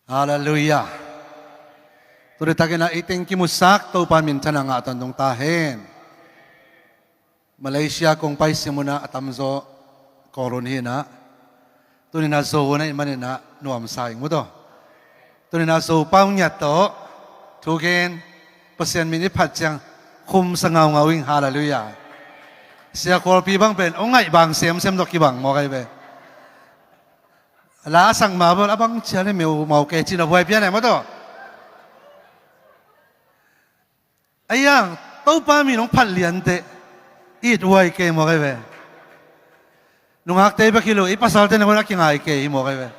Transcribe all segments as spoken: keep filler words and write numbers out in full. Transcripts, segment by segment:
Halleluiah. Tuni takin ah i teng kimusak Topa minthanna ngah tawntung ta hen. Malaysia kong paisi munah a tamzaw Kawl hun hi inah, tuni inah Zo hun ahih manin ah nuamsa ing maw taw. Tuni inah Zo pau ngiat tawh thugen Pasian min i phat ciang khumsa ngaungau ing. Halleluiah. Sia Kawlpi bang pen hong ngaih bang semsem tawh kibang mawk ahi ve. La a sak ma bel a bang cia le meu mau kei cin a huai pian eh maw taw. Ahi hang Topa min hong phat lianteh it huai kei mawk ahi ve. Nungakte bek hi lo, i pasalte nangawn a kingai kei hi mawk ahi ve.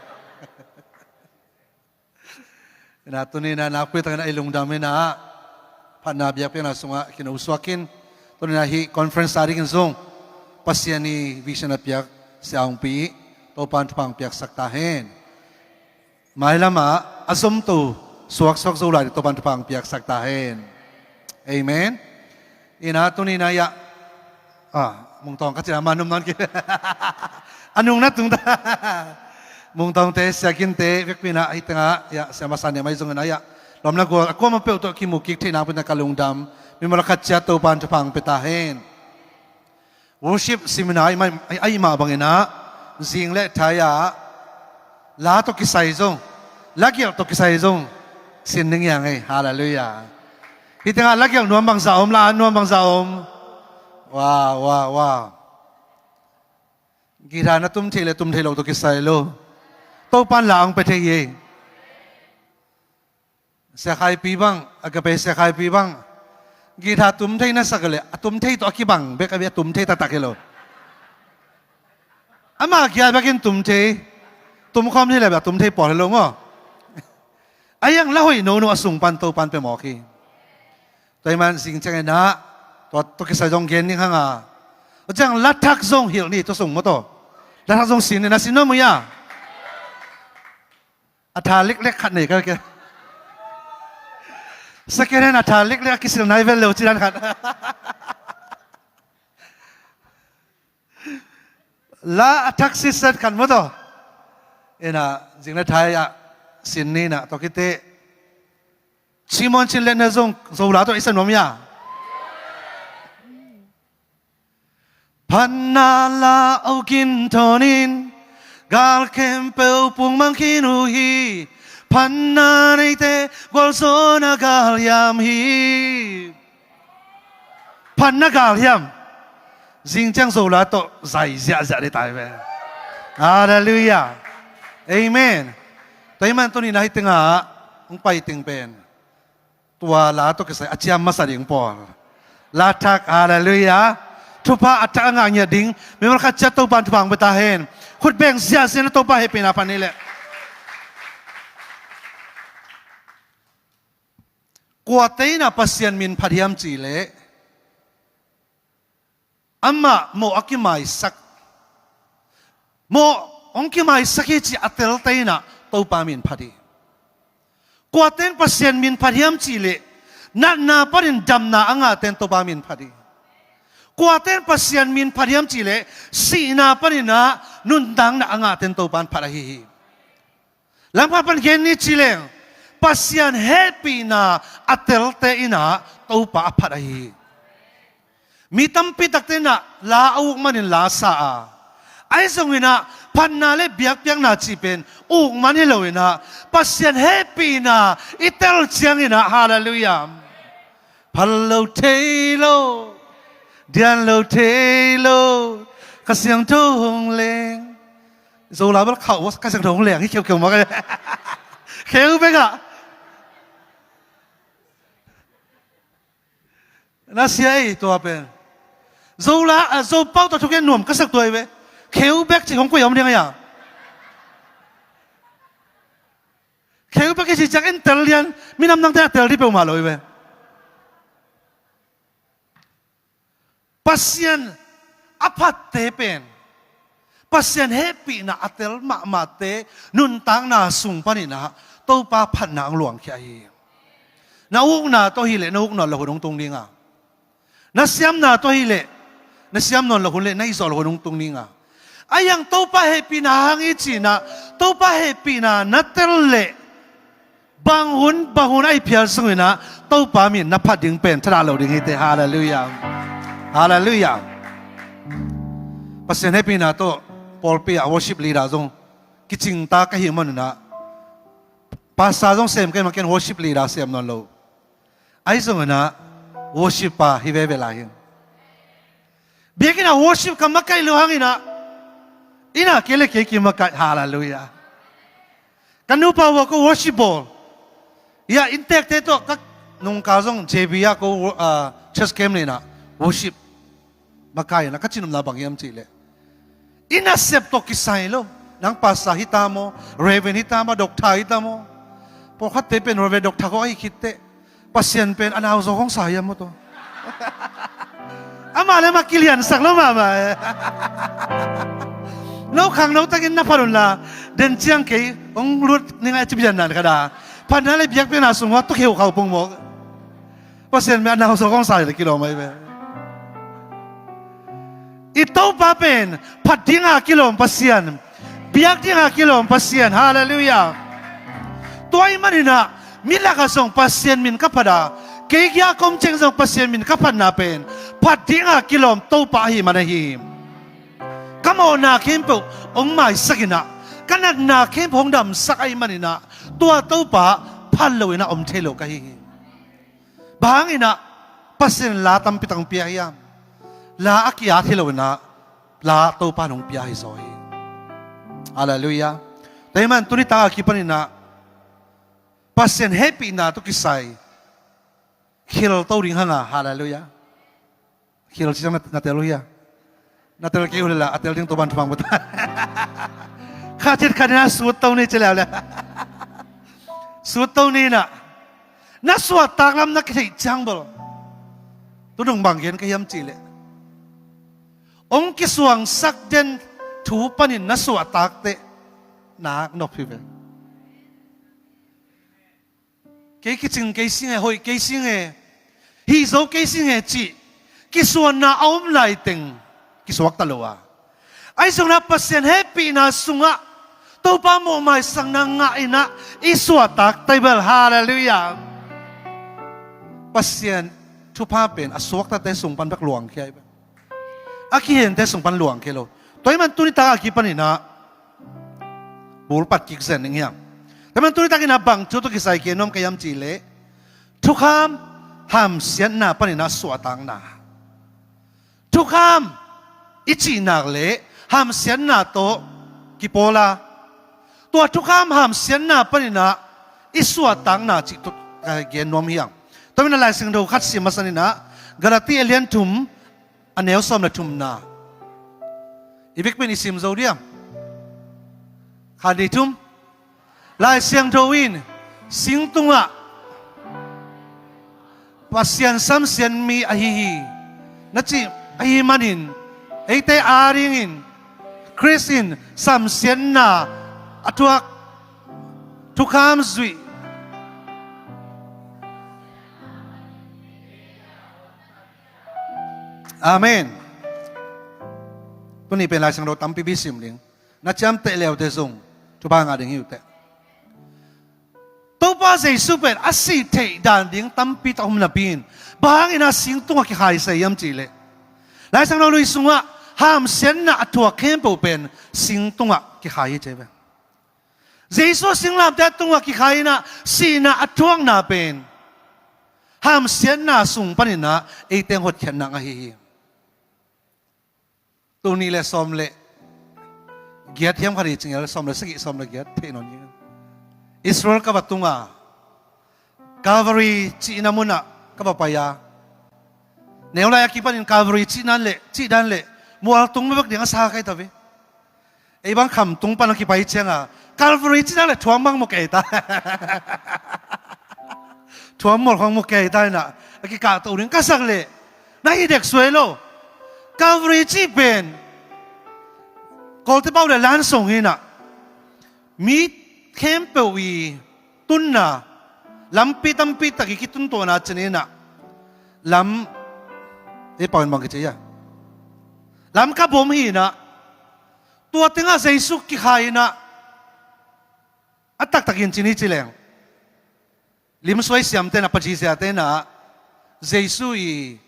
Inah tuni inah nakpi takin ah i lungdam inah phatna biakpiakna sungah kinosuak in, tuni inah hih conference a dingin zong Pasian i vision a piak Sia Hong Pi Topa in thupha hong piaksak ta hen. Mailamah a zomto suaksuak zo lai ding Topa in thupha hong piaksak ta hen. Amen. Inah tuni inah iah, ah, Mungtawng ka cih a man num nawn kei. A nung na tung ta. Mungtawngte, Sia Kinte vekpi inah hih tengah iah Sia Masa Niam ahi zongin ah iah lawm le gual a kuamah peuh tawh kimu kik theih nakpi inah ka lungdam. Mimal khat ciat Topa in thupha hong pia ta hen. Worship seminar ahih mah, ahih mah bangin ah zing le thai ah la tawh kisai zong, lagelh tawh kisai zong sin ning hiang ei. Halleluiah. Hih tengah lagelh nuam bangzah om, la an nuam bangzah om? Wow, wow, wow. Guitar na tum thei le tum thei lo tawh kisai lo, Topa in la hong pia thei hi ei. Sia Khaipi bang, Agape Sia Khaipi bang guitar tum thei na sak le a tum thei tawh a kibang bek a bia tum thei taktak hi lo. Amah kia bekin tum thei, tum khawm thei le bia tum thei pawl hi lo maw. Ahi hang la hoih nono a sung pan Topa in pia mawk hi. Tua ahih man zing ciangin ah tua tawh kisai zong gen ning hang a, tua ciang la thak zong hilh ni tua sung maw taw. La thak zong sin ni, na sin nuam uh ia? A tha leklek khat nei ka kia. Second hand a tha leklek a kisil nai vel lo ci dan khat. La a thak sitset khat maw taw. Inah zing le thai ah sin ni inah tawh kite. Simon Cin Let na zong Zo la tawh i sa nuam ia? Phatna la a ukin thawnin gal khempeuh pukmang khin uh hi. Phatna neite gualzawhna galhiam hi. Phatna galhiam. Zing ciang Zo la tawh zai ziahziah dih tai ve. Halleluiah. Amen. Tua ahih man tuni inah hih tengah hong pai teng pen tua la tawh kisai a ciam masa ding pawl. La thak, halleluiah. Thupha a thak a ngah ngiat ding mimal khat ciat Topa in thupha hong pia ta hen. Khut beng ziahziah in Topa hehpihna phat ni leh. Kuate inah Pasian min phat hiam cih leh amah mawh a kimaisak, mawh hong kimaisak hi cih a telte inah Topa min phat hi. Kuate in Pasian min phat hiam cih leh natna panin damna a ngahte in Topa min phat hi. Kuate in Pasian min phat hiam cih leh sihna panin ah nuntakna a ngahte in Topa in phat ahi hi. Lamkhat pan gen ni ci leng Pasian hehpihna a telte inah Topa a phat ahi hi. Mi tampi takte inah la a uk manin la sa a, ahi zongin ah phatna le biakpiakna cih pen uk man hi lo inah Pasian hehpihna i tel ciangin ah, halleluiah, phal lo thei lo, dian lo thei lo, Kha Siangtho hong leng. Zo la bel khauh, Kha Siangtho hong leng hi khiukheu mawk. Kheu bek ah. Na sia ei tua pen. Zo la, a, Zo pau tawh thugen nuam ka sak tua hi ve. Kheu bek cih hong kuai om ding a ia. Kheu bek i cih ciang en tel lian, minam dangte a tel dih peuhmah lo hi ve. Pasian a phatte pen Pasian hehpihna a tel mahmahte nuntakna sung panin ah Topa phatna hong luangkhia hi. Na ukna tawh hileh na uk nawn loh hun hong tung ding a, na siamna tawh hileh na siam nawn loh hun leh na hih zawh loh hun hong tung ding a. Ahi hang Topa hehpihna hang i cih inah Topa hehpihna na tel leh Bang hun bang hun a i phial sungin ah Topa min na phat ding pen thadah lo ding hi teh. Halleluiah. Halleluiah. Pasian hehpihna tawh pawlpi ah worship leader zong kicingta ka hih manin ah, pastor zong sem kei mah, ken worship leader sem nawn lo. Ahi zongin ah worship pa hi veve lai hi. Biakinn ah worship ka makaih lo hangin ah, inn ah kei le kei kimakaih. Halleluiah. Ka nupa uh a ko worship bawl. Ia inntekte tawh ka nungkal zong J B ah ko, ah, church camp ni in ah worship makaih in ah, ka cihnopna bang hiam cih leh, i nasep tawh kisai lo. Nang pastor hi ta maw, reverend hi ta maw, doctor hi ta maw. Pawlkhatte pen reverend, doctor khawng ahi khit teh, Pasian pen a nauzaw khawng sa hiam maw tawh. Amah le amah kiliansak lo mahmah e. No khangno takin na phat un la, den ciang kei hong lut ning a ci pian nan khat a, phatna le biakpiakna sung hua tuk heu khau pong mawk. Pasian pen a nauzaw khawng sa hi le kilawm ahi ve. I Topa pen phat dinga kilawm Pasian, biak dinga kilawm Pasian. Halleluiah. Tua ahih manin ah mi lakah zong Pasian min ka phat a, kei kia kom ceng zong Pasian min ka phatna pen phat dinga kilawm Topa ahih man ahi. Ka mawhna khempeuh hong maisak in ah, ka natna khempeuh hong damsak ahih manin ah, tua Topa phat lo in ah om thei lo ka hi hi. Bang hangin ah Pasian in la tampi tak hong pia hiam? La a ki-at hi lo in ah, la Topa in hong pia hi zaw hi. Halleluiah. Tua ahih man tuni tak a kipan in ah Pasian hehpihna tawh kisai khilto ding hang a. Halleluiah. Khil ciang na, na tel uh hia? Na tel kei uh leh la, a tel ding Topa in thupha hong pia ta. Khat khit khat in ah sutto ni ci leuleu. Sutto ni in ah, na suahtak lam na kitheih ciang bel, tu dong bang gen ka hiam cih leh, hong kisuangsak den thu panin na suahtak teh nak nop hi ve. Kei kicing kei sing e, hoih kei sing e, hih zo kei sing e cih kisuanna a om laiteng kisuakta lo a, ahi zongin ah Pasian hehpihna sungah Topa mawhmaisakna ngah in ah i suahtak teh bel. Halleluiah. Pasian thupha pen a suaktate sung pan bek luangkhia hi bek. A kihente sung pan luangkhia lo. Tua ahih man tuni tak a kipan in ah bulpat kik zen ning hiam? Tua ahih man tuni tak in ah bang thu tawh kisai gen nuam ka hiam cih leh, thukham hamsiatna panin ah suahtakna. Thukham i cih nak leh hamsiatna tawh kipawl a, tua thukham hamsiatna panin ah i suahtakna cih tawh ka gen nuam hi hang. Tua ahih man Lai Siangtho khat sim masa ni in ah, Galati a lian thum, a neu sawm le thumna. I vekpi in i sim zo diam? Khat, nih, thum. Lai Siangtho in, sing tungah Pasian samsiat mi ahi hi, na cih ahih manin, eite adingin Khrist in samsiatna a thuak, thukham zuih. Amen. Tuni pen Lai Siangtho tampi bi sim ding. Na ciamteh leute zong thupha ngah ding hi uh teh. Topa Jesu pen a sih theih dan ding tampi tak om napi in, bang hangin ah sing tungah kikhai sa hiam cih leh, Lai Siangtho Lui sungah hamsiatna a thuak khempeuh pen sing tungah kikhai hi ci ve. Jesu a singlamteh tungah kikhai in ah, sihna a thuakna pen hamsiatna sung panin ah eite hong hotkhiatna ngah hi hi. Tul nih le sawm le giat hiam, khat, nih, cingel sawm le sagih, sawm le giat, thei nawn hi. Israel ka va tung a, Calvary cihna munah ka va pai a, neu lai a kipanin Calvary cihna le, cih dan le mual tung bek ding a sa kai ta ve. Ei bang kham tung pan a kipai ciang a, Calvary cihna le thuam bang mu kei ta. Thuam mual khong mu kei ta in ah, a kikah to ding ka sak leh, na hi dek suai lo. Calvary cih pen Kawlte pau le lansong hi in ah, mi khempeuh i tunna, lampi tampi tak i kituntuahna cih in ah, lam, ei pau in bang kici a, lam ka bom hi in ah, tua tengah Jesu kikhai in ah, a taktakin ci ni ci leng, Limsuai siamte in ah, Patrisia te in ah, Jesu i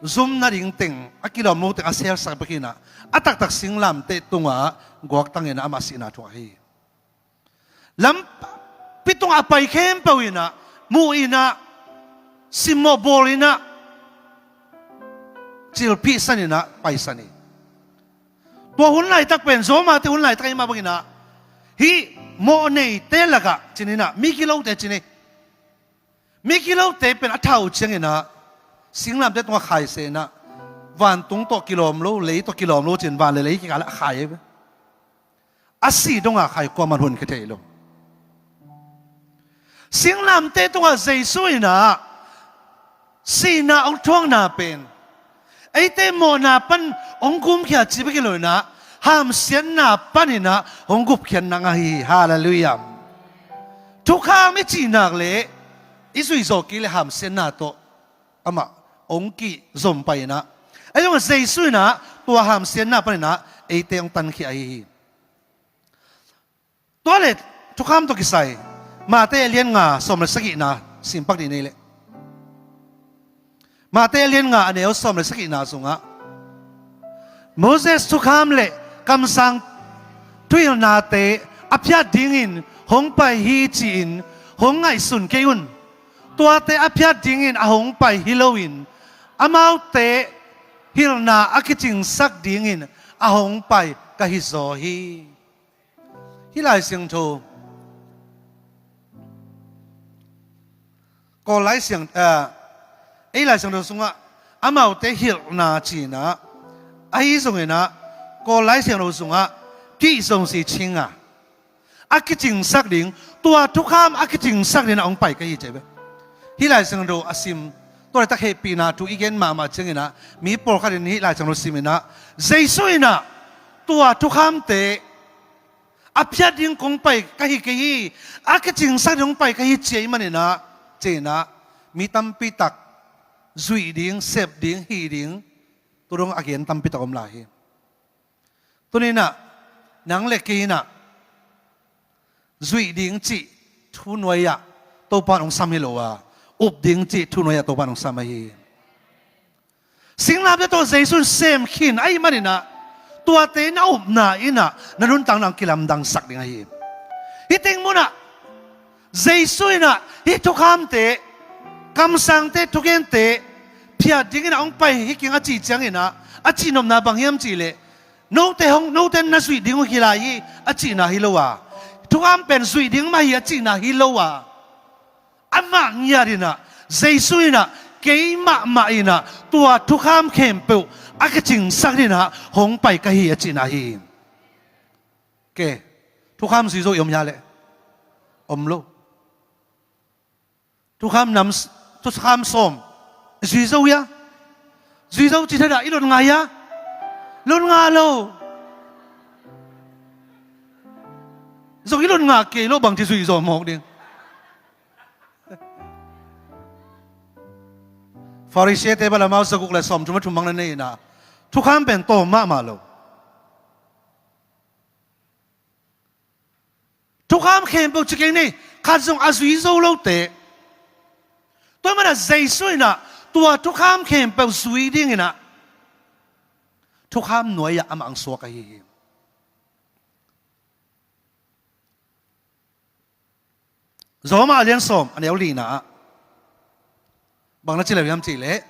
zum nading teng, a kilawm lo teng a selsak bek in ah, a taktak singlamteh tungah guaktang in ah amah sihna thuak hi. Lampi tungah a pai khempeuh in ah, muh in ah, simmawh bawl in ah, cilphihsan in ah paisan hi. Tua hun laitak pen, Roma te hun laitak ahih mah bangin ah, hih mawhneite lakah cin in ah, mi kilote cin hi. Mi kilote pen a thau ciangin ah, singlamteh tungah khaisia in ah, vantung tawh kilawm lo, lei tawh kilawm lo cin, van le lei kikal ah a khai hi ve. A sih dong a khai, kuaman honkhia thei lo. Singlamteh tungah Jesu in ah sihna hong thuakna pen, eite mawhna pan hong gumkhia cih bek hi lo in ah, hamsiatna pan in ah hong gupkhiat nak ahi hi. Halleluiah. Thukham i cih nak leh, i zuih zawh kei leh hamsiatna tawh amah hong kizom pai in ah, ahi zongin Jesu in ah tua hamsiatna pan in ah eite hong tankhia ahi hi. Tua leh thukham tawh kisai, Mate a lian nga sawm le sagihna sim pak dih ni leh. Mate a lian nga a neu sawm le sagihna sungah, Moses thukham le kamsang thuhilhnate a phiat dingin hong pai hi ci-in hong ngaihsun kei un. Tuate a phiat dingin a hong pai hi loin, amaute hilhna a kicingsak dingin a hong pai ka hi zaw hi. Hih Lai Siangtho, Kawl Lai Siang, eh, ei Lai Siangtho sungah amaute hilhna ci-in ah, ahi zongin ah, Kawl Lai Siangtho sungah kihzong si cing a, a kicingsak ding, tua thukham a kicingsak dingin a hong pai ka hi ci hi ve. Hih Lai Siangtho a sim, tua laitak hehpihna thu i gen mahmah ciangin ah, mi pawlkhat in hih Lai Siangtho sim in ah, Jesu in ah tua thukhamte a phiat ding kong pai ka hi kei hi, a kicingsak ding kong pai ka hi ci ahih manin ah, ci-in ah, mi tampi tak zuih ding, sep ding, hih ding, tu dong a gen tampi tak om lai hi. Tuni in ah, nang le kei in ah, zuih ding cih thu nuai ah Topa in hong sam hi lo a, up ding cih thu nuai ah Topa in hong sam ahi hi. Singlamteh tawh Jesu in sem khin ahih manin ah, tuate na upna in ah na nuntak na hong kilamdangsak ding ahi hi. Hih teng munah Jesu in ah hih thukhamte, kamsangte, thugente phiat dingin a hong pai hi keng a cih ciangin ah, a cihnopna bang hiam cih leh, note hong, note na zuih ding uh hi lai hi a cihna hi lo a, thukham pen zuih ding mah hi a cihna hi lo a, amah ngiat in ah, Jesu in ah, kei mahmah in ah tua thukham khempeuh a kicingsak dingin ah hong pai ka hi a cihna hi. Ke, thukham zui zo i om hia leh? Om lo. Thukham nam, thukham sawm zui zo hia? Zui zo cih thadah i lot ngah hia? Lot ngah lo. Zong i lot ngah kei lo, bangci zui zo mawk ding. Pharisee-te bel amau zaguk le sawmthum le thum bang na nei in ah, thukham pen tawm mahmah lo. Thukham khempeuh ci keng ni, khat zong a zui zo lote. Tua ahih manin ah Jesu in ah tua thukham khempeuh zui dingin ah thukham nuai ah amah hong suak ahi hi. Roma a lian sawm a neu lina ah bang na ci lo hiam cih leh,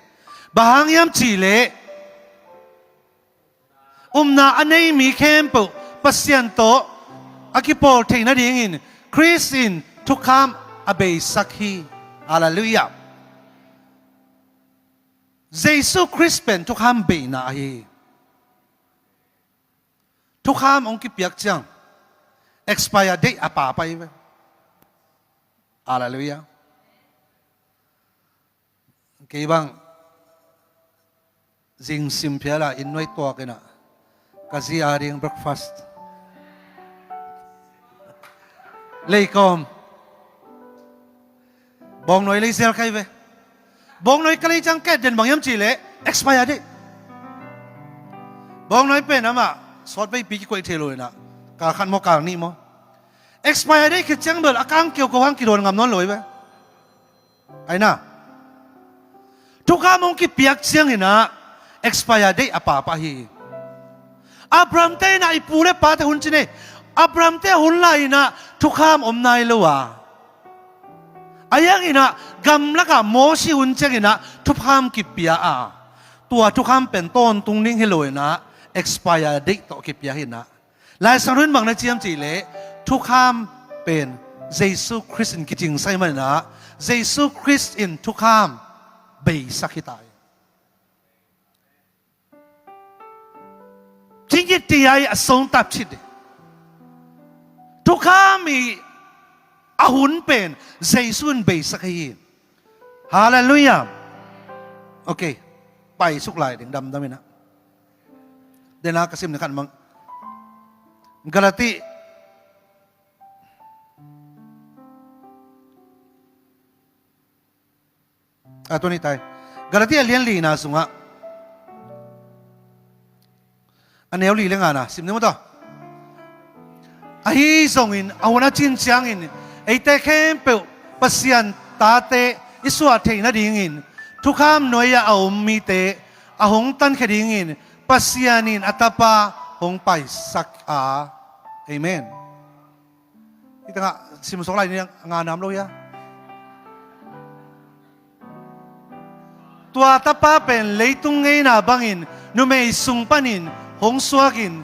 bang hang hiam cih leh, upna a nei mi khempeuh Pasian tawh a kipawl theih nadingin Khrist in thukham a beisak hi. Halleluiah. Jesu Khrist pen thukham beina ahi hi. Thukham hong kipiak ciang expire date a pha pai ve. Halleluiah. Kei bang zing sim phial a inn nuai tuak in ah ka zi a ding breakfast lei kawm. Bawngnuai lei zel kai ve. Bawngnuai ka lei ciang ka et den bang hiam cih leh expire date. Bawngnuai pen amah sawt veipi kikoih thei lo in ah, kal khat maw kal nih maw, expire date khit ciang bel a kang kiauko hang kidawn ngam nawn lo hi ve. Aina, thukham hong kipiak cianginah expire date a papa hi. Abrahamte inah i pu le pate hun cin ei. Abrahamte a hun lai-inah thukham om nai lo a, a hianginah gamlakah Mosi hun cianginah thukham kipia a, tua thukham pen tawntung ding hi lo inah expire date tawh kipia hinah. Lai Siangtho in bang na ciam cihleh, thukham pen Jesu Khrist in kicingsa ahih maninah Jesu Khrist in thukham beisak hi ta hi. Cingit ti ai a songtap cit. Thukham i a hun pen Jesu in beisak hi. Halleluiah. Ok. Paisuk lai ding damdam inah. Dena ka sim ni khan mang. Galati. A tuni tai. Galati a lian lina sungah a neu li le ngana sim ni maw taw. Ahi zongin a hun a cin ciangin eite khempeuh Pasian tate i suah theih nadingin thukham nuai-ah a om mite a hong tankhia dingin Pasian in a tapa hong paisak a. Amen. Hi tangah simsawk lai ni a nganam lo hia. Tua tapa pen leitung ngeina bangin numei sung panin hong suakin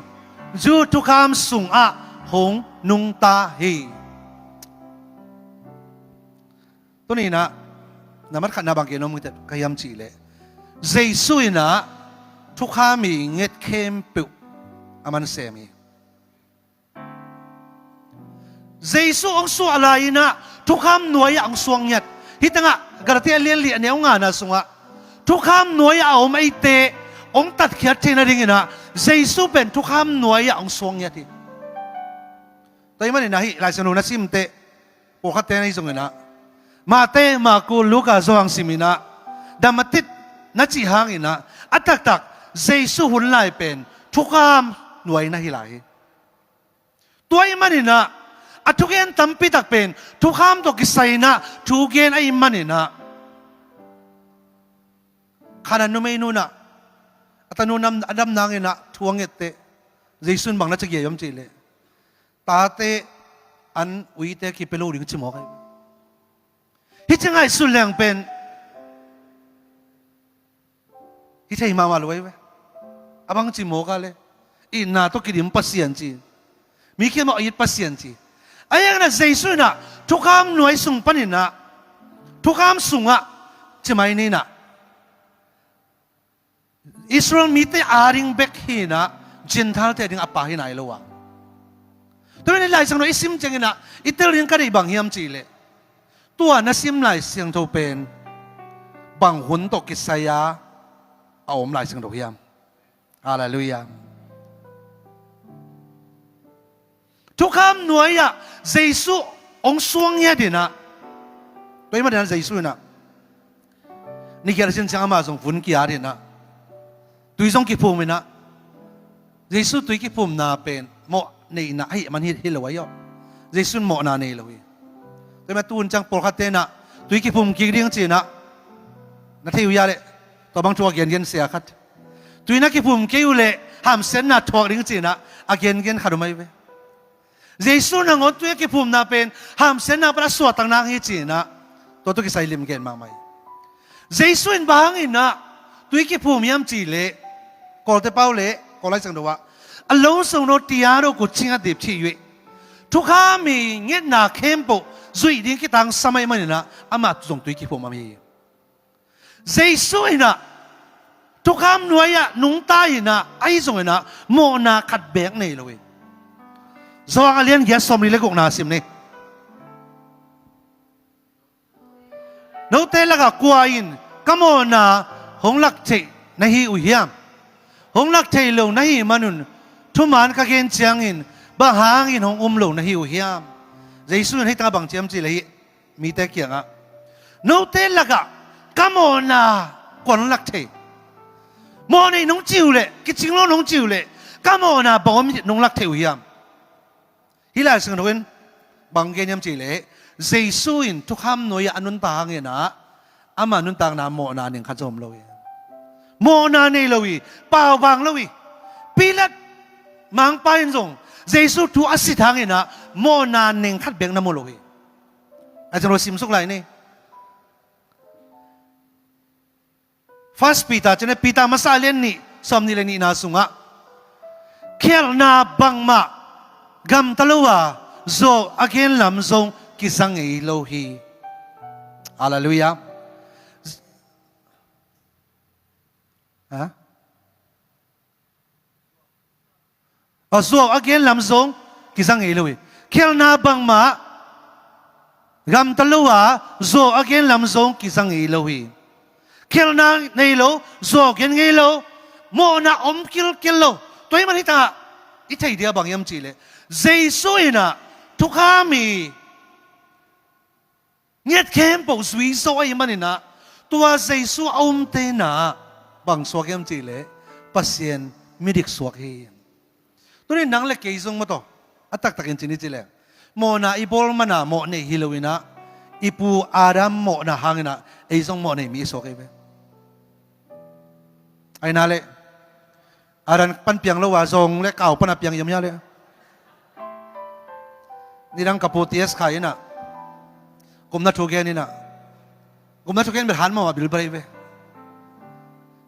Jew thukham sungah hong nungta hi. Tuninah na matkhatna bang gen om ka hiam cihleh, Jesu inah thukham i nget khempeuh a man sem hi. Jesu hong suah lai-inah thukham nuai-ah hong suang ngiat. Hi tangah Galati a lian li a neu ngana sungah thukham nuai-ah a om eite hong tatkhiat theih nadinginah Jesu pen thukham nuai-ah hong suang ngiat hi. Tua ahih maninah hih Lai Siangtho na simteh pawlkhatte na hi zonginah Mate, Maku, Luka, Johan siminah dam a tit na cih hanginah a taktak Jesu hun lai pen thukham nuai na hi lai hi. Tua ahih maninah a thugen tampitak pen thukham tawh kisai-inah thugen ahih maninah Khanaan numei nu inah a tanu a dam nanginah thu a ngetteh Jesu in bang na ciah om cihleh, tate an uite kipia lo ding ci mawk ahi. Hih ci ngaihsun leng pen hi thei mahmah lo ahi ve. A bang ci mawk a le, itna tawh kidim Pasian ci, mi khiatmah a it Pasian ci. A hianginah Jesu inah thukham nuai sung paninah thukham sungah ci mai ninah Israel mite ading bek hinah Gentile-te ading a pa hi nai lo a. Tua pen Lai Siangtho i sim cianginah i tel ding ka deih bang hiam cihleh, tua na sim Lai Siangtho pen bang hun tawh kisai-a a om Lai Siangtho hiam? Halleluiah. Thukham nuai-ah Jesu hong suang ngiat inah, tua ahih maninah Jesu inah ni giat a cin ciang amah zong vun kiat inah tui zong kiphum inah, Jesu tui kiphumna pen mawh neihna ahih man hi, hi lo ahi aw. Jesu in mawhna nei lo hi. Tua ahih manin tu hun ciang pawlkhatte inah tui kiphum kik ding ci inah na thei uh hia leh, tua bang thu a gengen sia khat, tui na kiphum kei uh leh hamsiatna thuak ding ci inah a gengen khat om ahi ve. Jesu nangawn tui a kiphumna pen hamsiatna pan a suahtak nang hi ci inah tua tawh kisai lim gen mahmah hi. Jesu in bang hanginah tui kiphum hiam cihleh, Kawlte pau le Kawl Lai Siangtho ah, a lo sung no tia do ku cing a dip ci hi. Thukham i ngetna khempeuh zuih ding kitangsam ahih maninah amah zong tui kiphum a hi. Jesu inah thukham nuai-ah nungta inah ahi zonginah mawhna khat beek nei lo hi. Johan a lian giat sawmli le gukna sim ni. Note lakah kua in ka mawhna hong lak theih na hi uh hiam? Hong lak thei lo na hih manun thuman ka gen ciangin bang hangin hong um lo na hi uh hiam? Jesu in hih tangah bang ci hiam cihleh hih mite kiangah, note lakah ka mawhna kua nong lak thei? Mawhnei nong ci uh leh, kicing lo nong ci uh leh, ka mawhna bang om nong lak thei uh hiam? Hih Lai Siangtho in bang gen hiam cihleh, Jesu in thukham nuai-ah a nuntak hangin ah, ama nuntakna mawhna neng khat zong om lo hi. Mawhna nei lo hi, pauvang lo hi. Pilat mangpa in zong Jesu thu a sit hangin ah mawhna neng khat bek na mu lo hi. A zong lo simsuk lai ni. First Peter, cina Peter masa lian nih, sawm nih le nihna sungah, khialhna bangmah gamta lo a, zuau a genlam zong kiza ngei lo hi. Halleluiah. Ha? A zuau a genlam zong kiza ngei lo hi. Khialhna bangmah gamta lo a, zuau a genlam zong kiza ngei lo hi. Khialhna nei lo, zuau gen ngei lo, mawhna om kilkel lo. Tua hi man hi ta, i thei dia bang hiam cihleh, Jesu in ah thukham hi. Nget khempeuh zui zo ahih manin ah, tua Jesu a umte in ah bang suak hiam cihleh, Pasian midik suak hi. Tuni nang le kei zong maw taw, a taktakin ci ni cihleh, mawhna i bawl man a mawh nei hi lo in ah, i pu Adam mawhna hangin ah ei zong mawh nei mi i suak hi ve. Ahi na leh, a dan pan piang lo a, zawng le kau pan a piang hiam hia leh. Nidang ka pu T S Khai in ah gupna thu gen in ah, gupna thu gen bel han mawh a bil bai ve.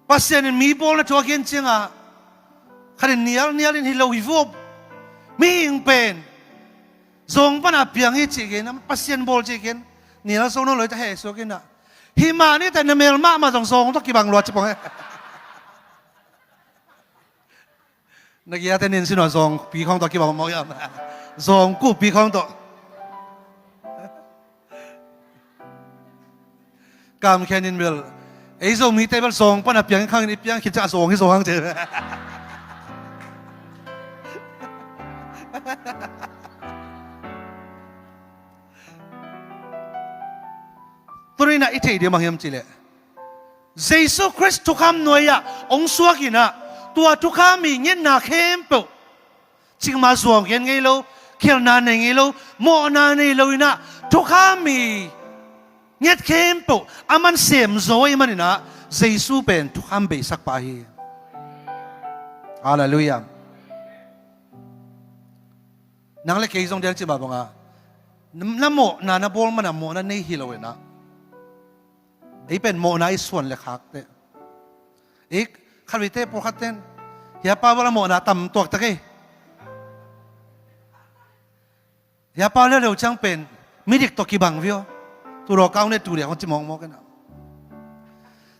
Pasian in mi bawlna thu a gen ciangah, khat in nial nial in hi lo hi vuap. Mihing pen zawng pan a piang hi cih gen, Pasian bawl cih gen, nial zo nawn lo hi ta heh suak in ah. Hi mah ni ta, na mel mahmah zong zawng tawh kibang lua ci pong e. Na giate nin sin a zawngpi khawng tawh kibang mawk hiam? Zawngkuhpi khawng tawh. Kamkhian in bel, ei Zomite bel zawng pan a piang khangin i piang khit ciang a zawng hi zawng hang ci. Tuni in ah i theih ding bang hiam cihleh, Jesu Khrist thukham nuai-ah hong suak in ah, tua thukham i ngetna khempeuh, cikmah zuau gen ngei lo, khialhna nei ngei lo, mawhna nei lo in ah, thukham i nget khempeuh a man sem zo ahih manin ah, Jesu pen thukham beisakpa hi. Halleluiah. Nang le kei zong diang cih mah bangah, na mawhna na bawl man a mawhna nei hi lo in ah, ei pen mawhna i suan le khakte. Ei khatveite pawlkhatte in, hia pa bel a mawhna tam tuakta kei. Hia pa leuleu ciang pen midik tawh kibang vio. Tuu lawkau ne tuu liak hong ci mawkmawk in ah.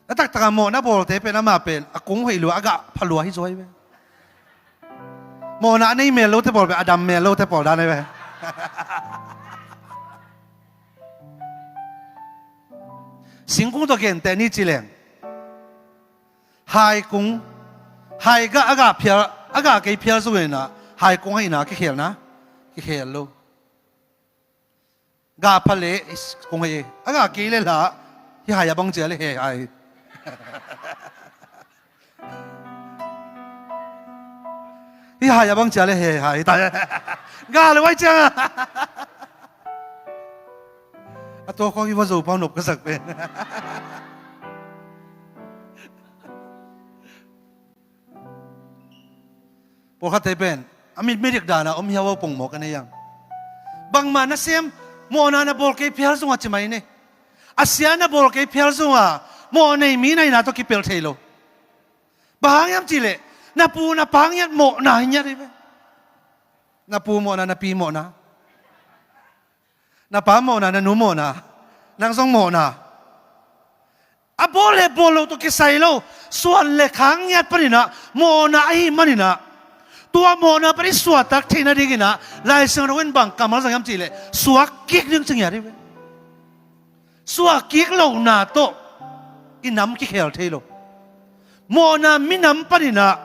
A taktak a mawhna bawlte pen amah pen a kung hoih lua, a gah pha lua hi zaw hi ve. Mawhna a nei mel lote pawl pen a dam mel lote pawl dan hi ve. Singkung tawh genteh ni ci leng, haikung, hai gah, a gah phial, a gah kei phial zong in ah, haikung ahihna kikhelna, kikhel lo. Gah pha leh, is, kung hei, a gah kei leh lah, hih hai a bang cia leh he hai. Hih hai a bang cia leh he hai, ta. Gah leh vai ciang a. A tua khawng i va zo pau nop ka sak pen. Pawlkhatte pen a mit midik dana om hiau a pongmawk a nei ang. Bangmah nasem, mawhna na bawl kei phial zongah ci mai ni. A sia na bawl kei phial zongah mawh nei mi na hihna tawh kipelh thei lo. Bang hang hiam cihleh, na pu na pa ngiat mawhna hi ngiat hi ve. Na pu mawhna, na pi mawhna. Na pa mawhna, na nu mawhna, nang zong mawhna. A bawl le bawl lo tawh kisai lo, suan le khak ngiat panin ah, mawhna ahih manin ah, tua mawhna pan i suahtak theih nadingin ah, Lai Siangtho in bang kammal zang hiam cihleh, suak kik ding ci ngiat hi ve. Suak kik lohna tawh i nam kikhel thei lo. Mawhna minam panin ah,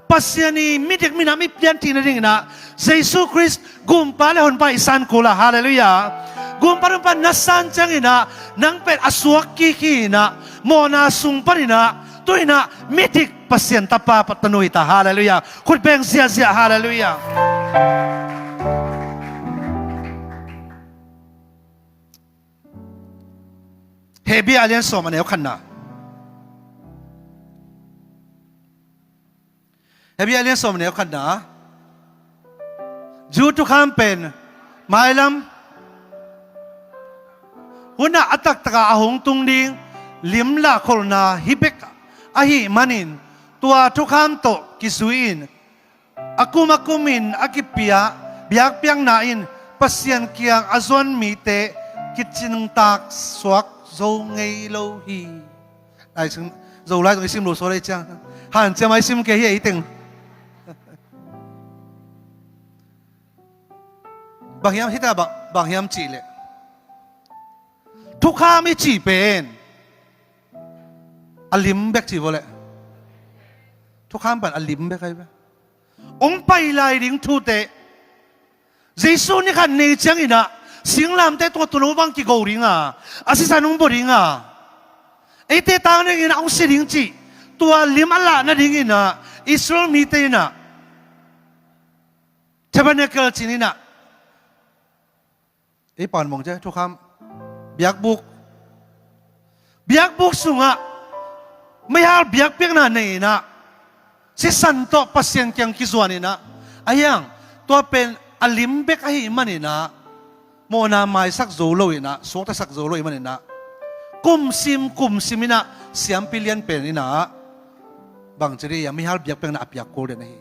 Pasian i midik minam i pianthih nadingin ah, Jesu Khrist Gumpa le Honpa i san kul a, halleluiah. Gumpa Honpa na san ciangin ah, nang pen a suak kik hi in ah, mawhna sung panin ah, tu-in ah midik Pasian tapa tanu hi ta, halleluiah. Khut beng ziahziah, halleluiah. Hebru a lian sawm a neu khatna. Hebru a lian sawm a neu khatna. Jew thukham pen mailam hunah a taktakah a hong tung ding lim lahkholhna hi bek ahih manin, tua thukham tawh kizui-in a kum a kumin a kipia biakpiakna in Pasian kiang a zuan mite kicingtak suak zo ngei lo hi. Ai, sim, Zolai zong i sim lo suak lei ciang, hanciam a i sim kei hi ei teng. Bang hiam hita, bang, bang hiam cih leh, thukham i cih pen a lim bek ci vua leh, thukham pen a lim bek ahi ve. Hong pai lai ding thute, Jesu ni khat nei cianginah singlamteh tungah tun hong bang kigo dinga, a sisan hong bua dinga, eite tang dinginah hong si ding cih tua lim a lah nadinginah Israel mite inah tabernacle cininah, ei pan mong cia thukham, biakbuk, biakbuk sungah meihal biakpiakna nei inah, sisan tawh Pasian kiang kizuan inah, a hiang, tua pen a lim bek ahih maninah, mawhna maisak zo lo inah, suaktasak zo lo ahih maninah, kumsim kumsim inah siampi lian pen inah bang ci dih a, meihal biakpiakna a piak kul den ahi.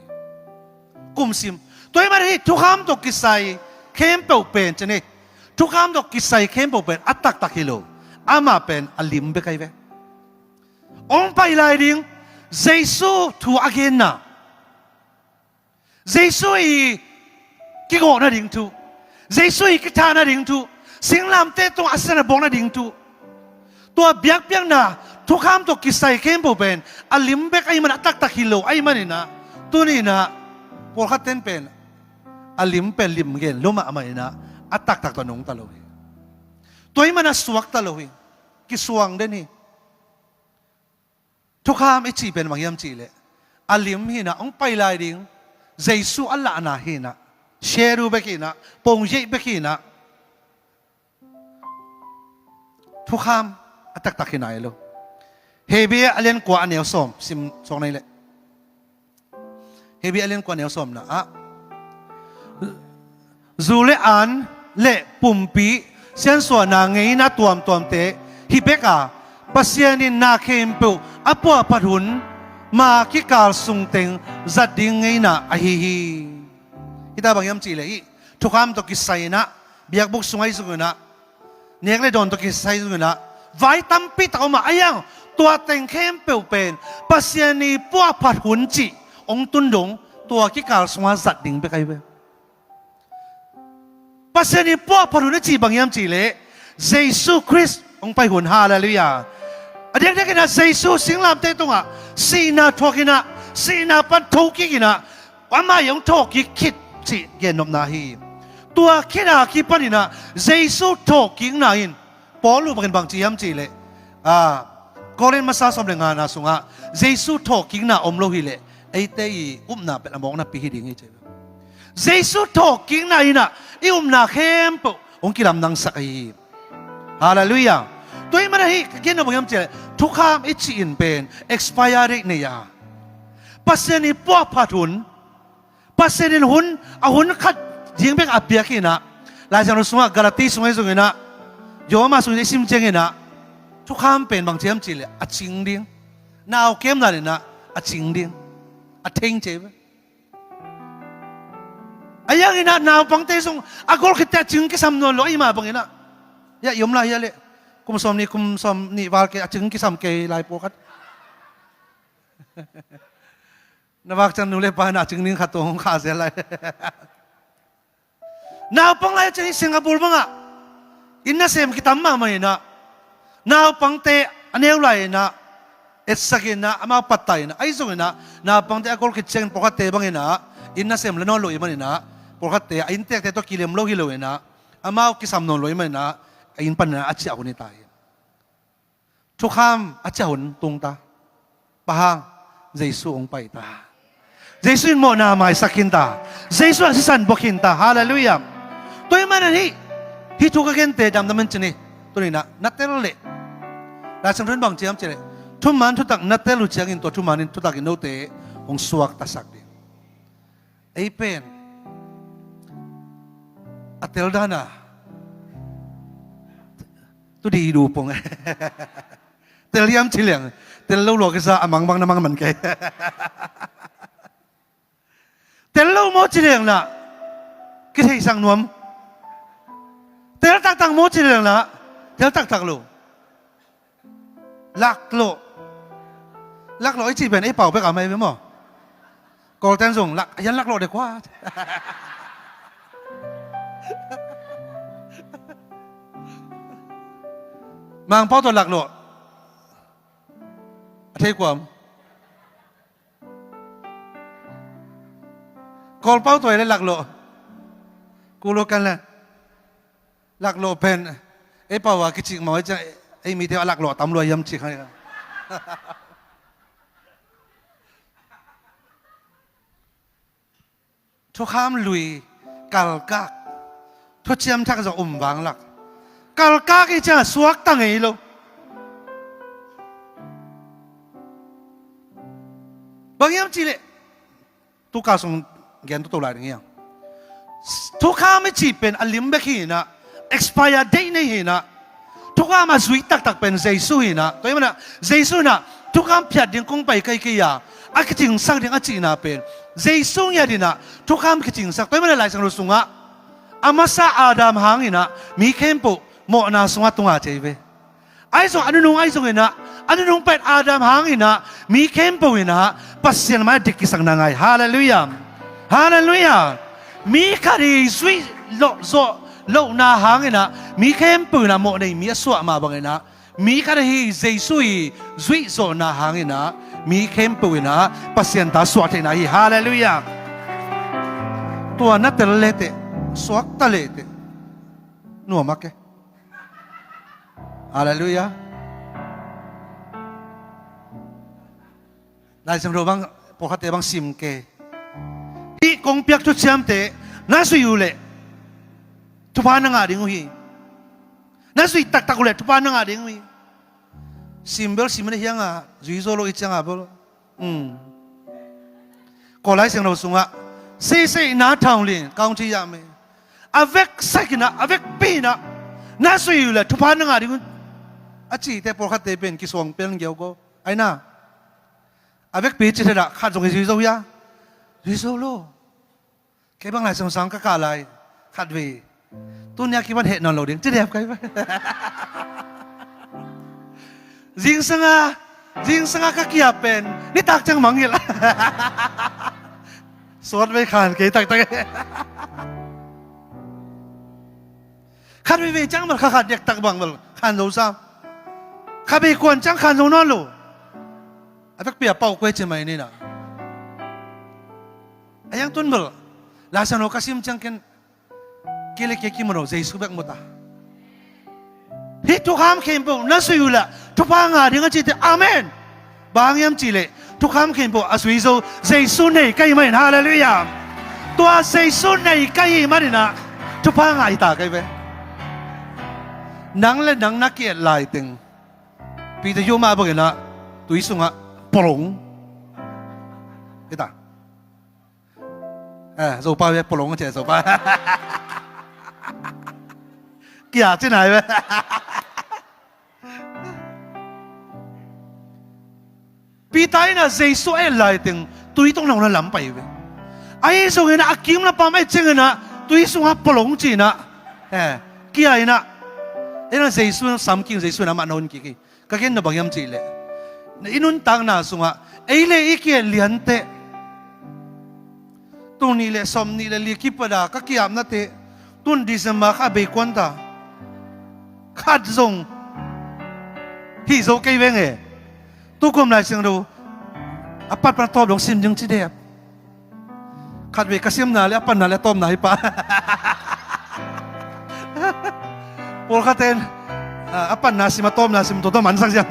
Kumsim. Tua ahih manin hih thukham tawh kisai khempeuh pen, ci ni, thukham tawh kisai khempeuh pen a taktak hi lo. Amah pen a lim bek ahi ve. Hong pai lai ding Jesu thu a genna, Jesu i kigawh nading thu, Jesu i kitha nading thu, singlamteh tungah a sisan a bawk nading thu, tua biakpiakna thukham tawh kisai khempeuh pen a lim bek ahih man a taktak hi lo ahih maninah, tuninah pawlkhat ten pen a lim pen lim gen lo mahmah inah a taktak tawh nungta lo hi. Tua ahih man a suakta lo hi. Kisuang den hi. Thukham i cih pen bang hiam cih leh, a lim hinah hong pai lai ding Jesu a lahna hinah, shadow bek hinah, pongyeih bek hinah, thukham a taktak hi nai lo. Hebru a lian kua a neu sawm sim suak nai leh, Hebru a lian kua a neu sawmna ah, zu le an le pumpi siansuahna ngeina tuamtuamte hi bek a, Pasian in na khempeuh a puahphat hun ma kikal sungteng zat ding ngeina ahi hi. Hita bang hiam cih leh hih thukham tawh kisai inah, biakbuk sung ahi zong inah, nek le dawn tawh kisai zong inah, vai tampi tak om a, a hiang, tua teng khempeuh pen Pasian i puahphat hun cih hong tun dong, tua kikal sungah zat ding bek ahi ve. Pasian i puahphat hun a cih bang hiam cih leh, Jesu Khrist hong pai hun. Halleluiah. A diakdiak inah Jesu singlamteh tungah sihna thuak inah, sihna pan thokik inah, amah i hong thawhkik khit cih gennopna hi. Tua khit a kipan inah Jesu thawhkikna in Paul uh bangin bang ci hiam cih leh, a, Korin masa sawm le ngana sungah Jesu thawhkikna om lo hi leh eite i upna pen a mawknapi hi ding hi ci. Jesu thawhkikna inah i upna khempeuh hong kilamdangsak ahi hi. Halleluiah. Tua ahih manin hih ka gennop bang hiam cih leh, thukham i cih in pen expire date nei a, Pasian i puahphat hun, Pasian in hun, a hun khat ding bek a piak inah, Lai Siangtho sungah Galati sung ahi zong inah, Roma sung i sim ciang inah, thukham pen bang ci hiam cih leh a cing ding. Nau kem dan inah a cing ding. A theng ci ve. A hiang inah naupangte zong a gol khitte a cing kisam nawn lo ahih mah bang inah, hiah i om lai hiah leh kum sawm nih, kum sawm nih val kei a cing kisam kei lai pawlkhat. Na vak ciang nu le pa na cing ding khat tua hong khah zel lai. Naupang lai a ciang hi Singapore bangah inn nasem kitam mahmah inah, naupangte a neu lai inah etsak inah amau pattah inah, ahi zong inah naupangte a gol khit ciangin pawlkhatte bang inah inn nasem la nawn lo ahih man inah, pawlkhatte a inntekte tawh kilem lo hi lo inah, amau kisam nawn lo ahih man inah, a inn pan inah a ciah hun hi ta hi. Thukham a ciah hun tung ta. Bang hang? Jesu hong pai ta. Jesu in mawhna maisak khin ta. Jesu a sisan bua khin ta. Halleluiah. Tua ahih manin hih, hih thu ka gente damdam in ci ni. Tuni inah na tel leh, Laisiangtho in bang ci hiam cih leh, thuman thutak na tel uh ciangin tua thuman in thutak in note hong suaktasak ding. Ei pen a tel dan a tu di i du pong. Tel hiam ci leng, tel lo lua kisa a mangbang na mang man kei. Tel lo maw ci leng lah kitheisak nuam. Tel taktak maw ci leng lah tel taktak lo. Laklawh. Laklawh i cih pen ei pau bek a mai ve maw? Kawlten zong lak, a hian laklawh dek kua. Mangpau tawh laklawh a thei kuam. Kawlpau tawh le laklawh. Kulu kan le laklawh pen ei pau a kicik mawh ei ciang, ei mite a laklawh tam lua hiam ci kha. Thukham lui kalkak, thuciam thak zong um vanglak. Kalkak i ciang suakta ngei lo. Bang hiam cih leh, tu ka sung gen toto lai ding hiang. Thukham i cih pen a lim bek hi inah, expire date nei hi inah. Thukham a zui taktak pen Jesu hi inah. Tua hi manah Jesu inah thukham phiat ding kong pai kei kei a, a kicingsak ding a cihna pen Jesu ngiat inah thukham kicingsak. Tua hi manah Laisiangtho sungah a masa Adam hang inah mi khempeuh mawhna sungah tunga cei ve. Ahi zong a nunung ahi zong inah, a nunung pen Adam hang inah mi khempeuh inah Pasian mai dik kisakna ngai. Halleluiah. Halleluiah. Mi khat i zuih loh zawh lohna hang inah mi khempeuh inah mawh nei mi a suah mah bang inah mi khat ahi Jesu i zuih zawhna hang inah mi khempeuh inah Pasian ta suah theihna hi. Halleluiah. Tua na tel leteh, suakta leteh nuam a ke. Halleluiah. Laisiangtho bang, pawlkhatte bang sim ke. Hih kong piak thuciamte na zuih uh leh thupha na ngah ding uh hi. Na zuih taktak uh leh thupha na ngah ding uh hi. Sim bel sim na hiang a, zui zo lo i ciang a bel. Kawl Lai Siangtho sungah seisei na thaung lin kaung ci yah mei. A vek sak inah, a vekpi inah na zui uh leh thupha na ngah ding un a cihte pawlkhatte pen kisuang pen giau ko. Aina a vekpi cih thedah khat zong i zui zo hia? Zui zo lo. Kei bang Lai Siangtho sang ka kah lai khat vei. Tuni a kipan heh nawn lo ding ci dep kai. Zingsanga, zingsanga ka kia pen nitak ciang mangngilh. Suat vei khan kei taktak. Khat vei vei ciang bel kha khat dektak bang bel khan zo sam. Kha vei kuan ciang khan zo nawn lo. A vekpi a pau kuai ci mai nina. A yang tun bel Lai Siangtho ka sim ciang ken kei le kei kimu lo, Jesu bek mu ta. Hih thukham khempeuh na zui uh leh thupha ngah ding a cihte. Amen. Bang hang hiam cih leh thukham khempeuh a zui zo Jesu nei ka hih manin. Halleluiah. Tua Jesu nei ka hih maninah thupha ngah hi ta kai ve. Nang le nang na ki-et lai teng Peter Yu mah banginah tui sungah polong hi ta. Eh, Zopa ve polong a cih Zopa. Kia ci nai ve. Peter inah Jesu a et lai teng tui tawh nong na lam pai ve. Ahi zongin a kim na pam a et cianginah tui sungah polong cinah, eh, kia inah, inah Jesu samkim, Jesu inah amah na hun kik hi. Ka gen na bang hiam cih leh, na i nuntakna sungah ei le i ki-et lianteh tul nih le sawm nih le li kipat a ka ki-apnate tun December kha bei kuan ta. Khat zong hih zo kei veng e. Tukum Lai Siangtho a pat pan a tawp dong sim ding ci dep. Khat vei ka simna le a panna le a tawpna hi pah. Pawlkhatte in a panna sim, a tawpna sim, tua tawh mansak ziang.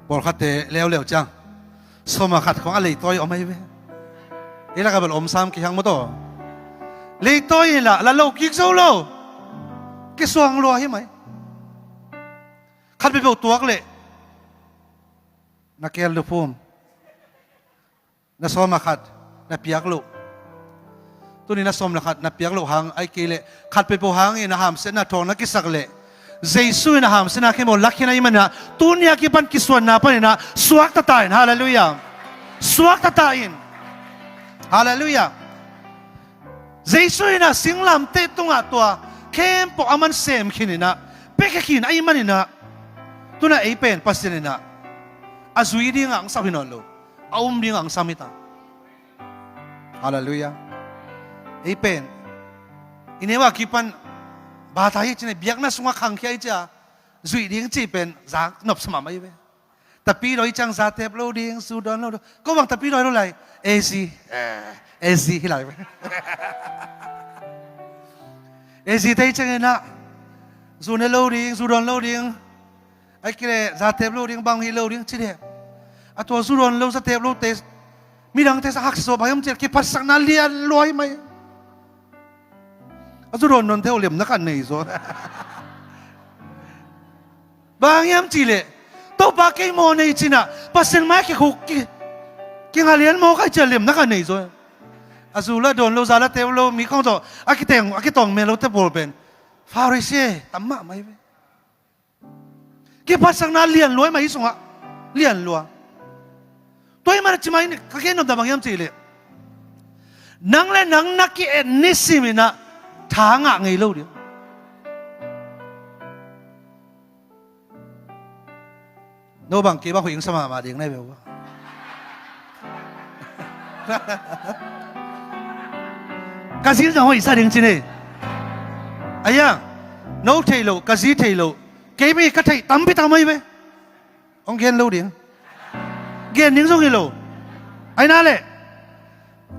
Pawlkhatte leuleu ciang sawma khat khong a leitawi om ahi ve. Ei lakah bel om sam kihang maw taw. Leitawi inah la lo kik zo lo. Kisuang lua hi mai. Khat peuhpeuh tuak leh na keel luphum. Na sawm a khat na piak loh. Tuni na sawm le khat na piak loh hang, ahih kei leh khat peuhpeuh hangin a hamsiatna thawng na kisak leh, Jesu in a hamsiatna khempeuh lakhin ahih manin ah, tuni a kipan kisuanna panin ah suakta ta in. Halleluiah. Suakta ta in. Halleluiah. Jesu in ah singlamteh tungah tua khempeuh aman sem khin in ah, piakhia khin ahih manin ah, tu-in ah ei pen Pasian in ah a zui dingah hong sam hi nawn lo, a um dingah hong sam hi ta. Halleluiah. Ei pen i neu a kipan bata hi ci-in ah, biakna sungah khangkhia hi ci-a, zuih ding cih pen za nopsa mahmah hi ve. Tapidawi ciang za tep lo ding, zu dawn lo ding. Ko bang tapidawi lo lai? A Z. Eh, A Z hi lai ve. A Z te hi ciangin ah zu ne lo ding, zu dawn lo ding, ahih kei leh za tep lo ding, bang hi lo ding ci deh. A tua zu dawn lo, za tep lo te midangte sang haksa zaw, bang hiam cih leh kiphatsakna lian lua hi mai. A zu dawn dawnte uh lemna khat nei zaw. Bang hiam cih leh, Topa, kei mawh nei ci-in ah Pasian mai-ah kikhuk, ki, kingah lian mawk ahih ciang lemna khat nei zaw. A zu la dawn lo, za la tep lo, mi khawng tawh a kiteng, a kitawng mel lote pawl pen Pharisee tam mahmah hi ve. Kiphatsakna lian lua hi mai, hih sungah lian lua. Tua ahih manin ah ci mai ni, ka gen nopna bang hiam cih leh, nang le nang na ki-et nisim in ah tha ngah ngei lo ding. No bang kei bang hoih hong sa mahmah ding na hi ve uh. Ka zil zong hoih sa ding ci ni. Ahi a, no thei lo, ka zi thei lo, kei bek ka theih tampi tam ahi ve. Hong gen lo ding. Gen ding zong hi lo. Ahi na leh,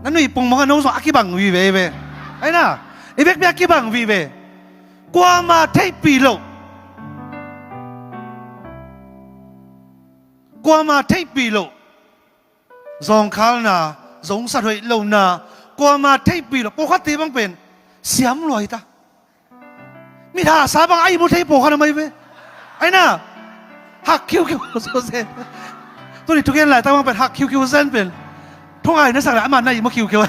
na nuih pung mawk a, no zong a kibang vive hi ve. Ahi na, i bekbek a kibang vive. Kuamah theihpih loh, kuamah theihpih loh zawngkhalna, zongsat hoih lohna, kuamah theihpih loh, pawlkhatte bang pen siam lua hi ta. Mithahsa bang a ihmu thei pawlkhat om ahi ve. Ahi na, hak khiukhiu zen. Tuni thugen laitak bang pen hak khiukhiu zen pen. Thungai na sak leh amah na ihmu khiukhiu.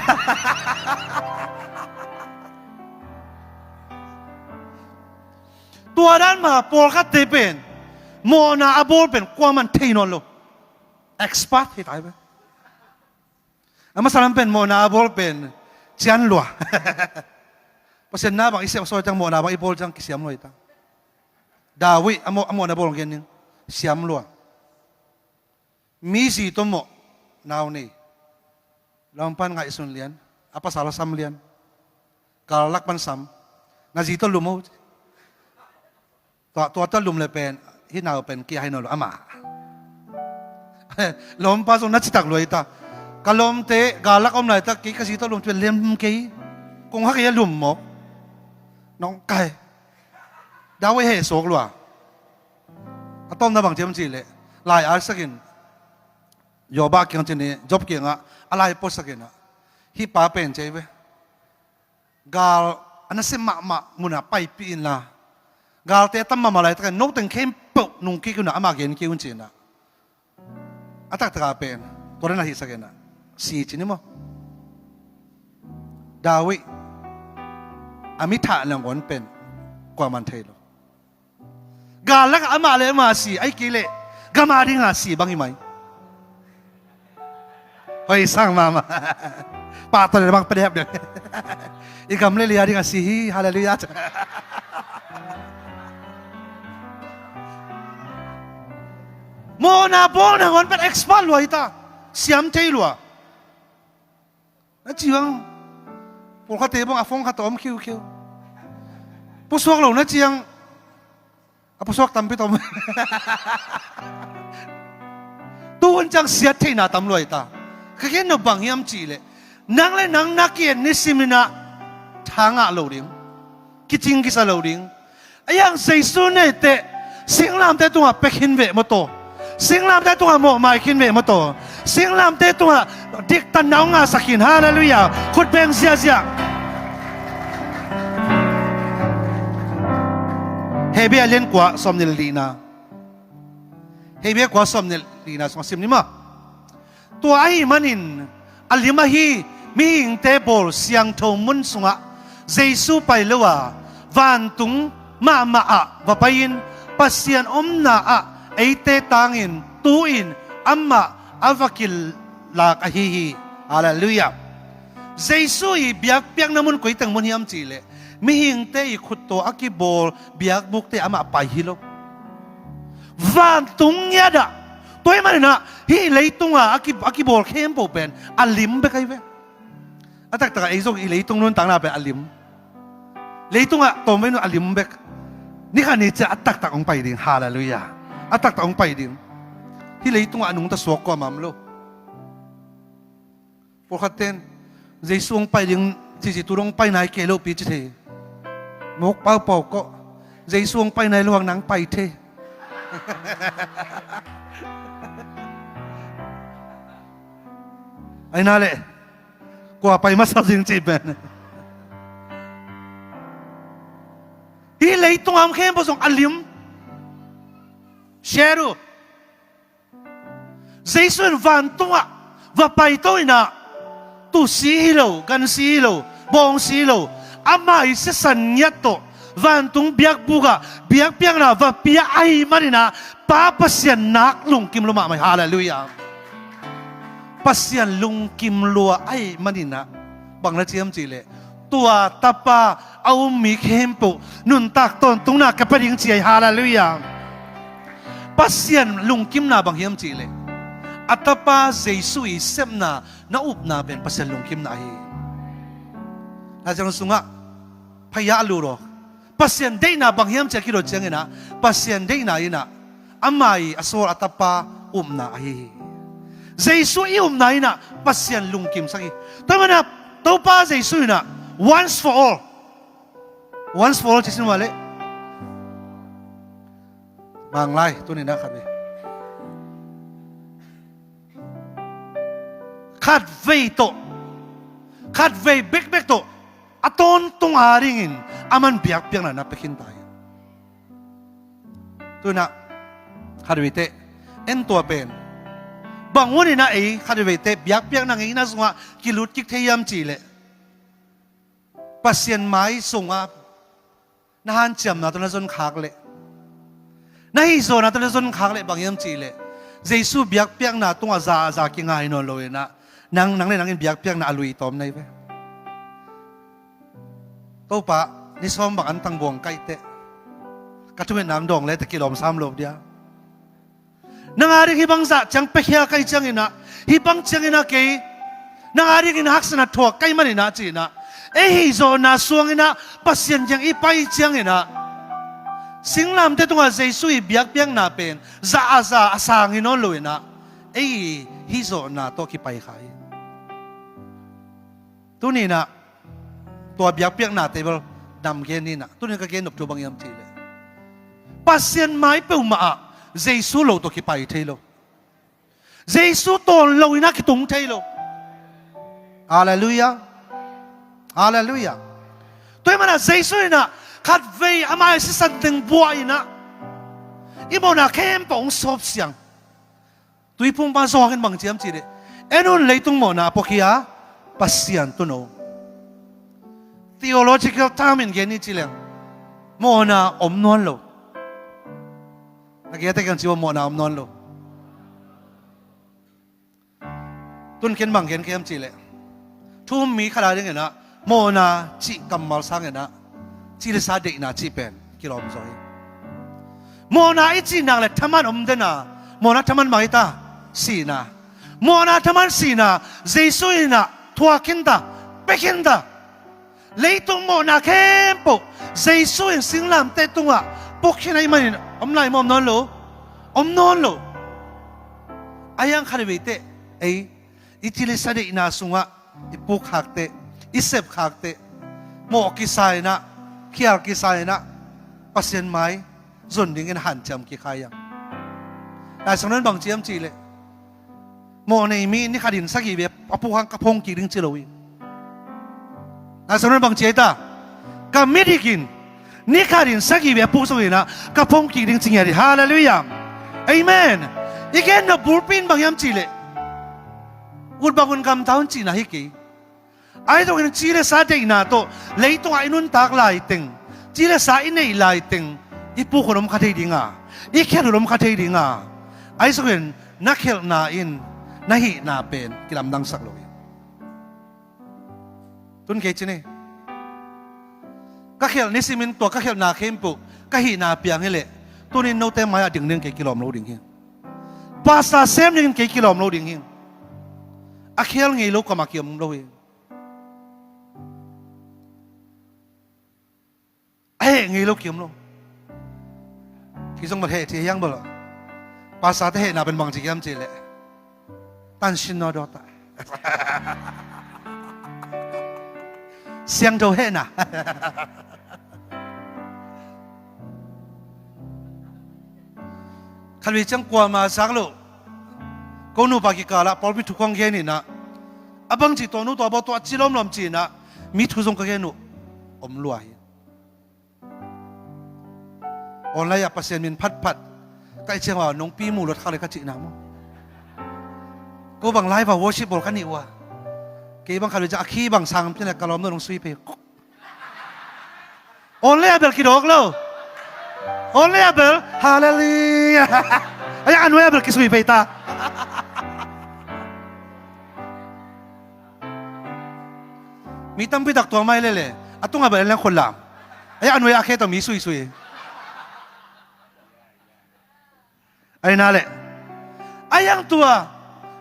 Tua dan mah pawlkhatte pen mawhna a bawl pen kuaman thei nawn lo. Expert hi ta hi ve. A masa lam pen mawhna a bawl pen cian lua. Pasian na bang i sep a sawi ciang, mawhna bang i bawl ciang kisiam lua hi ta. David a mawh, a mawhna bawl gen ning, siam lua. Mi zi tawh mawh, nau nei. Lawmpan ngaihsun lian, a pasal a sam lian. Gal lak pan sam. Na zi tawh lum o. Tua, tua tawh lum leh pen hih nau pen kia hi nawn lo amah. Lawmpa zong na citak lua hi ta. Ka lawmte gal lak om laitak kei ka zi tawh lum ci pen lem kei. Kong hak hi a lum mawk. Nong kai. David heh suak lua. A tawpna bang ci hiam cih leh, lai aisak in, Job kiang ci ni, Job kiangah a lai puaksak in ah, hih pa pen ci hi ve, gal a nasem mahmah munah paipih inla, galte a tam mahmah laitakin no teng khempeuh nung kik un ah, amah gen kik un ci-in ah, a taktakah pen tua dan a hihsak in ah, si ci ni maw. David a mi thah nangawn pen kuaman thei lo. Gal lakah amah le amah si, ahih kei leh gam a dingah si bang hi mai. Hoih sang mahmah. Pahtawi le bang padep deuh. I gam le lei a dingah si hi, halleluiah. Mawhna bawl nangawn pen expert lua hi ta. Siam thei lua. Na ci bang, pawlkhatte bang a phone khat tawh om khiukhiu. Pusuak lo na ciang, a pusuak tampi tawh om. Tu hun ciang siat theihna tam lua hi ta. Ka gen nop bang hiam cih leh, nang le nang na ki-et nisim in ah tha ngah lo ding, kicing kisa lo ding. Ahi hang Jesu neiteh singlamteh tungah pia khin ve maw taw. Singlamteh tungah mawhmai khin ve maw taw. Singlamteh tungah diktatna hong ngahsak khin. Halleluiah. Khut beng ziahziah. Hebrew a lian kua sawmnih le lina. Hebrew kua sawmnih le lina sungah sim ni maw. Tua ahih manin a lim ahi mihingte bawl siangtho mun sungah Jesu pai lo a, vantung mahmah ah va pai-in Pasian omna ah eite tangin tu-in amah a va kilak ahi hi. Halleluiah. Jesu i biakpiakna mun koi teng mun hiam cihleh, mihingte i khut tawh a kibawl biakbukte amah pai hi lo. Vantung ngiat ah, tua ahih manin ah hih leitungah a ki, a kibawl khempeuh pen a lim bek ahi ve. A taktak ah ei zong i leitung nuntakna pen a lim. Leitungah tawmvei nun a lim bek. Ni khat ni ciang a taktak hong pai ding. Halleluiah. A taktak hong pai ding. Hih leitungah a nungta suak kuamah om lo. Pawlkhatte in Jesu hong pai ding cici tu dong pai nai kei lo pi ci thei. Mawk paupau kawh. Jesu hong pai nai lo hang nang pai thei. Aina leh kua pai masa ding cih pen. Hih leitung a om khempeuh zong a lim. Share uh. Jesu in vantungah va paito inah, tusi hi lo, gansi hi lo, bawngsi hi lo, ama i sisan ngiat tawh vantung biakbuk ah biakpiakna va pia ahih maninah Pa Pasian nak lungkim lua mahmah hi. Halleluiah. Pasian lungkim lua ahih maninah bang na ciam cihleh, tua tapa a um mi khempeuh nuntak tawntungna ka pia ding ci ahi. Halleluiah. Pasian lungkimna bang hiam cihleh, a tapa Jesu i sepna na upna pen Pasian lungkimna ahi. Na ciang sungah phaya a lut aw. Pasian deihna bang hiam ci a kidot cianginah, Pasian deihna inah ama i a sawl a tapa upna ahi hi. Jesu i upna inah Pasian lungkimsak hi. Tua manah Topa Jesu inah once for all, once for all ci sin mah leh, manglai tuninah khat ve. Khatvei tawh, khatvei bekbek tawh a tawntung a dingin a man biakpiakna na pia khin ta hi. Tunah khatveite en tua pen bang huninah ei khatveite biakpiakna ngeina sungah kilut kik thei hiam cihleh, Pasian mai sungah na hanciamna tawh na zon khak leh, na hihzawhna tawh na zon khak leh bang hiam cihleh, Jesu biakpiakna tungah za a za kingai nawn loinah nang, nang le nangin biakpiakna a lui tawm na hi ve. Topa, ni sawm bang antang buang kaih teh, ka thumetna ang dawng le teh kilawm sam lo dia. Nang a ding hih bang zah ciang piakhia ka hih cianginah, hih bang cianginah kei nang a dingin haksatna thuak ka hih maninah ci-inah, ei hihzawhna suanginah Pasian kiang i pai cianginah, singlamteh tungah Jesu i biakpiakna pen za a za a sang hi nawn loinah ei hihzawhna tawh kipai kha hi. Tuninah tua biakpiaknate bel nam gen ninah, tunin ka gen nop thu bang hiam cihleh, Pasian mai peuhmah ah Jesu lo tawh kipai thei lo. Jesu tawn loinah kitung thei lo. Halleluiah. Halleluiah. Tua hih manah Jesu inah khatvei ama i sisan teng buah inah i mawhna khempeuh hong sawp siang. Tuiphumpa Johan in bang ciam cihleh, en un, leitung mawhna a puakhia, Pasian tun o. Theological term in gen ni cileng, mawhna om nawn lo. Na kiate kiang ci ua, mawhna om nawn lo. Tun ken bang gen ka hiam cihleh, thu um mi khat a dinginah mawhna cih kammal sanginah cih le sa deihna cih pen kilawm zaw hi. Mawhna i cih nak le thaman om dena, mawhna thaman bang hi ta, sihna. Mawhna thaman sihna Jesu inah thuak khin ta, pia khin ta. Leitung mawhna khempeuh Jesu in singlamteh tungah puk khin ahih manin om lai maw, om nawn lo? Om nawn lo. Ahi hang khatveiteh ei i cih le sa deihna sungah i puk khak teh, i sep khak teh, mawh kisa inah, khial kisa inah Pasian mai zon dingin hanciam kik kha hi hang. Lai Siangtho in bang ci hiam cihleh, mawh nei mi ni khatin sagih vei a puk hang ka phong kik ding ci lo hi. Lai Siangtho in bang ci hi ta, ka mit hikin Ni khat in sagih beh a puk zongin ah ka phong kik ding ci ngiat hi. Halleluiah. Amen. I gen nop bulpi in bang hiam cih leh, ut bang un gamta un cihna hi kei. Ahi zongin ci le sa deihna tawh leitungah i nuntak laiteng, ci le sa i neih laiteng, i puk hun om kha thei ding a, i khiat hun om kha thei ding a, ahi zongin na khelhna in na hihna pen kilamdangsak lo hi. Tun kei ci ni. Ka khelh nisim in tua ka khelhna khempeuh ka hihna piang hi leh, tunin note mai-ah ding ding kei kilawm lo ding hi. Pastor sem dingin kei kilawm lo ding hi. A khel ngei lo kamah kiom lo hi. A heh ngei lo kiom lo. Kei zong bel heh thei hiang bel. Pastor te hehna pen bangci hiam cih leh, tan sin naw dawta. Siangtho hehna. Khatvei ciang kuama zak loh, ko nupa kikalah pawlpi thu kong gen in ah, a bangci tawh nu tawh baw tawh a ci lawmlawm ci in ah, mi thu zong ka gen uh om lua hi. Online ah Pasian min phatphat ka hih ciang a, nong pi muh luat kha le ka cihna maw? Ko bang live ah worship bawl ka nih uh a, kei bang khatvei ciang a khi bang sang pian le ka lawm nong sui phei. Online ah bel kidawk lo. Online ah bel, halleluiah. Ahi a, a nuai ah bel kisui phei ta. Mi tampi tak tua mai lele, a tungah bel en leng khut lam. Ahi a, a nuai ah khe tawh mi suisui. Ahi na leh, ahi hang tua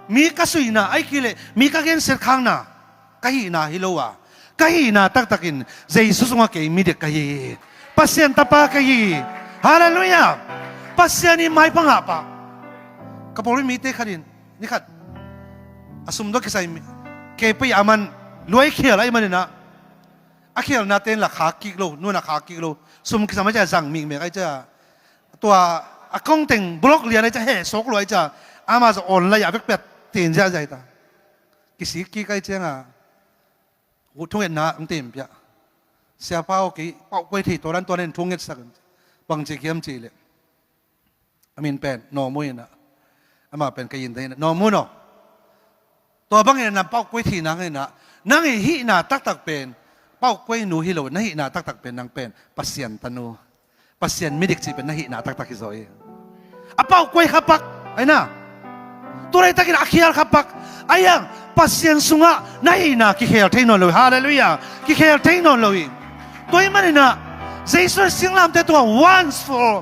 mi ka suihna, ahi kei leh mi ka gensiat khakna, ka hihna hi lo a, ka hihna taktak in Jesu sungah kei midik ka hi. Pasian tapa ka hi. Halleluiah. Pasian i maipha ngahpa. Ka pawlpi mite khat in, ni khat a sum tawh kisai mi, kei pei a man luai khial ahih manin ah, a khialna ten la khak kik lo, nu'n a khak kik lo. Sum kisam ahih ciang zang mikmek ahih ciang, tua a kong teng block lian ahih ciang heh suak lo ahih ciang, ama zong online a vekpi a ten ziahziah hi ta. Kisik kik ahih ciang a, thungetna hong tem pia. Siapa aw, kei pauhkuai thei tawh dan tua nen thungetsak in. Bangci hiam cih leh, a min pen Nawmu in ah, amah pen ka inn dai in ah, Nawmu naw. Tua bangin ah nang pauhkuai thei nang in ah, nang i hihna taktak pen pauhkuai nu hi lo, na hihna taktak pen nang pen Pasian tanu, Pasian midik cih pen na hihna taktak hi zaw hi. A pauhkuai kha pak, ahi na. Tu laitakin a khial kha pak. Ahi hang Pasian sungah na hihna kikhel thei nawn lo hi. Halleluiah. Kikhel thei nawn lo hi. Tua ahih manin ah Jesu in singlamteh tungah once for all.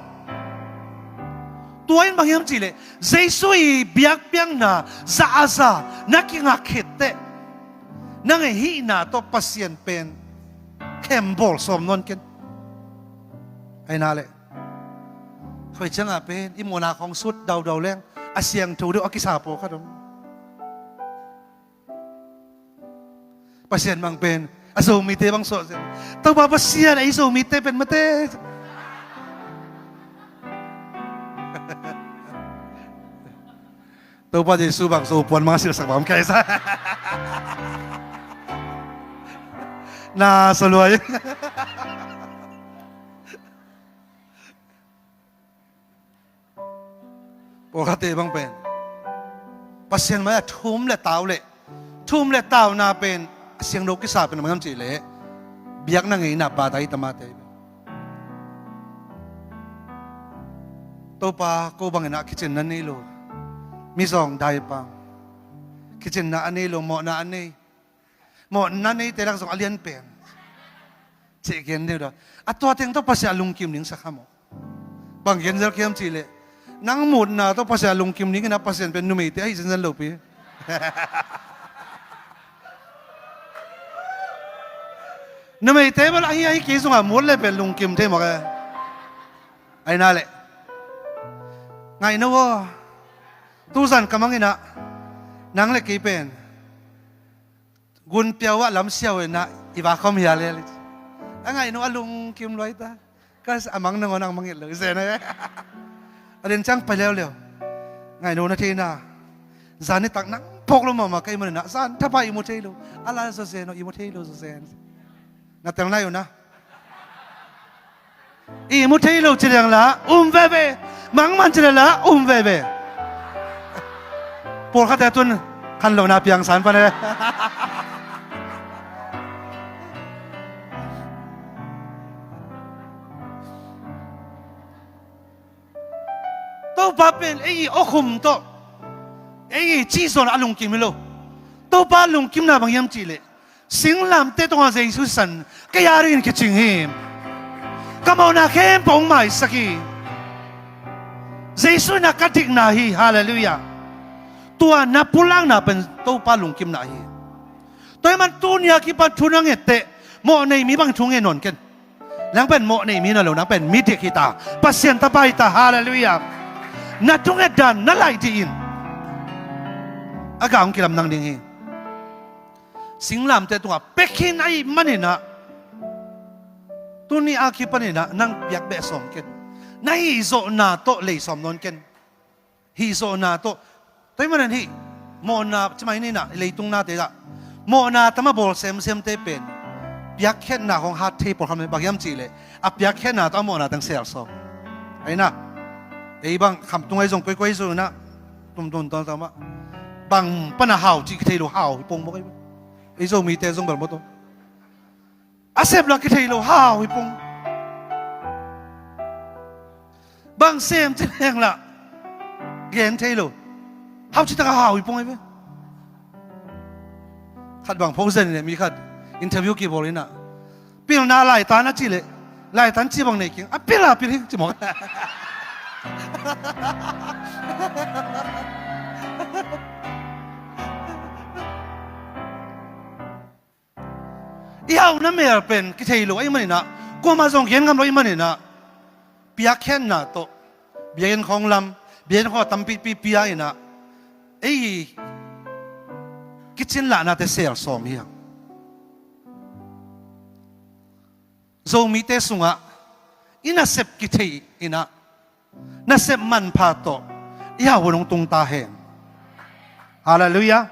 Tua in bang hiam cih leh, Jesu i biakpiakna za a za na kingak khit teh, nang i hihna tawh Pasian pen khem bawl sawm nawn ken. Ahi na leh, khoi ciangah pen i mawhna khawng sut daudau leng a siangtho deuh a kisa pawlkhat om. Pasian bang pen a Zomite bang suah zen. Topa Pasian, ei Zomite pen mate. Topa Jesu bang Zopuan mang silhsak bang om kei sa. Na sa luai. Pawlkhatte bang pen Pasian mai-ah thum le tau leh, thum le tauna pen a siangtho kisa pen bang hiam cih leh, biakna ngeina bata i tamate. Topa, ko bangin ah kicinna nei lo, mizawng daipang, kicinna a nei lo, mawhna a nei. Mawhna neite lak zong a lian pen cih gen deuh dah. A tua teng tawh Pasian a lungkim ding sa kha maw? Bang gen zel hiam cih leh, nang mutna tawh Pasian a lungkim ding in ah Pasian pen numeite ahi zenzen lo pi. Numeite bel ahi ahi kei zongah mut le pen lungkim thei mawk e. Ahi na leh, ngaihno aw, tuzan ka mang in ah nang le kei pen gunpiau ah lamsiau in ah i va khawm hial hial. A ngaihno a lungkim luai ta. Ka a mang nangawn a mang it lo i zen e. A den ciang pai leuleu. Ngaihno na theina, zan nitak nang phawk lo mahmah ka hih manin ah zan thapa i mu thei lo. A la zawzen aw, i mu thei lo zawzen. Na tel nai uh na. Ihmu thei lo ci leng la um veve. Mangman ci leng la um veve. Pawlkhatte tun khanlohna piangsan pan e. Topa pen ei i awkhum tawh, ei i cihzawh a lungkim hi lo. Topa lungkimna bang hiam cihleh, singlamteh tungah Jesu sisan kei a dingin kicing hi. Ka mawhna khempeuh hong maisak hi. Jesu in a ka dikna hi. Halleluiah. Tua na pulakna pen Topa lungkimna hi. Tua ahih man tuni a kipan thu na nget teh, mawh nei mi bang thu ngen nawn ken. Nang pen mawh nei mi na lo, nang pen midik hi ta, Pasian tapa hi ta. Halleluiah. Na thunget dan na laih dih in, a gah hong kilamdang ding hi. Singlamteh tungah pia khin ahih maninah, tuni a kipaninah nang piak beh sawm ken. Na hihzawhna tawh lei sawm nawn ken. Hihzawhna tawh. Tua ahih manin hih mawhna cimai ninah, leitung nate ah mawhna tama bawl semsemte pen piakkhiatna khawng hat thei pawlkhat mah, bang hiam cihleh, a piakkhiatna tawh a mawhna teng sel sawm. Aina, ei bang khamtung ahi zong koikoi zong inah, tumtum tawntawmah, bang pana hau cih kithei lo hau hi pong bawk ahi. Ei Zomite zong bel maw tawh, a sep la kithei lo hau hi pong. Bang sem ci leng la gen thei lo. Hau citaka hau hi pong ahi ve. Khat bang pho zen in mi khat interview kibawl inah, pilna laitan a cih leh, laitan ci bang nei keng, a pil a pil hi ci mawk. I hauhna mel pen kithei lo ahih maninah, kuamah zong gen ngam lo ahih maninah, piakkhiatna tawh biakinn khawng lam, biakinn khawng a tampipi pia inah, ei kicin lahnate sel sawm hi hang. Zomite sungah i nasep kithei inah, nasep manpha tawh i hau hun hong tung ta hen. Halleluiah.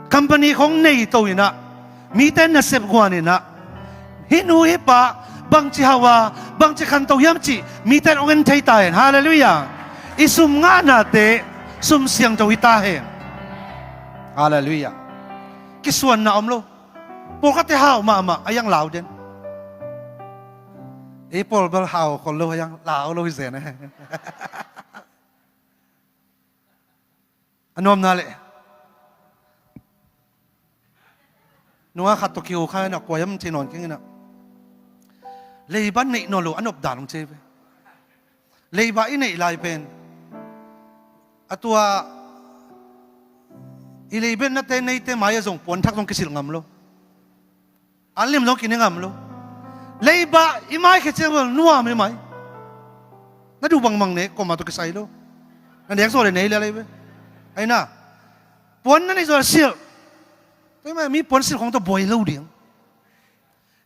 Company khawng nei to inah, mite nasep guan inah, hih nu hih pa bangci hau a, bangci khanto hiam cih mite hong en thei ta hen. Halleluiah. I sum ngahnate sum siangtho hi ta hen. Halleluiah. Kisuanna om lo. Pawlkhatte hau mahmah a, iang lau den. Ei pawl bel hau khol lo a, iang lau lo hi zen e. A nuamna leh, nungak khat tawh kiho kha inah, kua hiam thei nawn keng inah, leiba neih nawn lo a nop dan hong ci ve. Leiba i neih lai pen, a tua i leibetnate neite mai-ah zong puanthak zong kisilh ngam lo. An lim zong kine ngam lo. Leiba i maikhia ciang bel nuam hi mai. Na duh bangbang ne, kuamah tawh kisai lo. Na nek zawh le nei le lei ve. Aina, puan na neih zawh le silh. Tua hi mai, mi puan silh khawng tawh buai lo ding.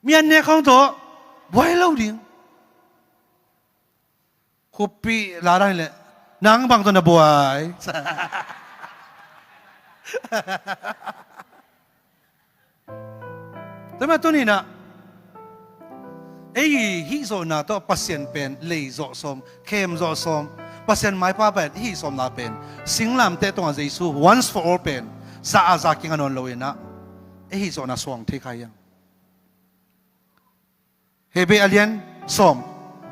Mi an nek khawng tawh buai lo ding. Khuppih la dan hileh, nang bang tawh na buai. Tua mah tuninah, ei hihzawhna tawh Pasian pen lei zawh sawm, khem zawh sawm, Pasian maipha pen i hihsawmna pen, singlamteh tungah Jesu once for all pen za a za kinga nawn lo inah, ei hihzawhna suang thei kha hiang. Hebrew a lian sawm,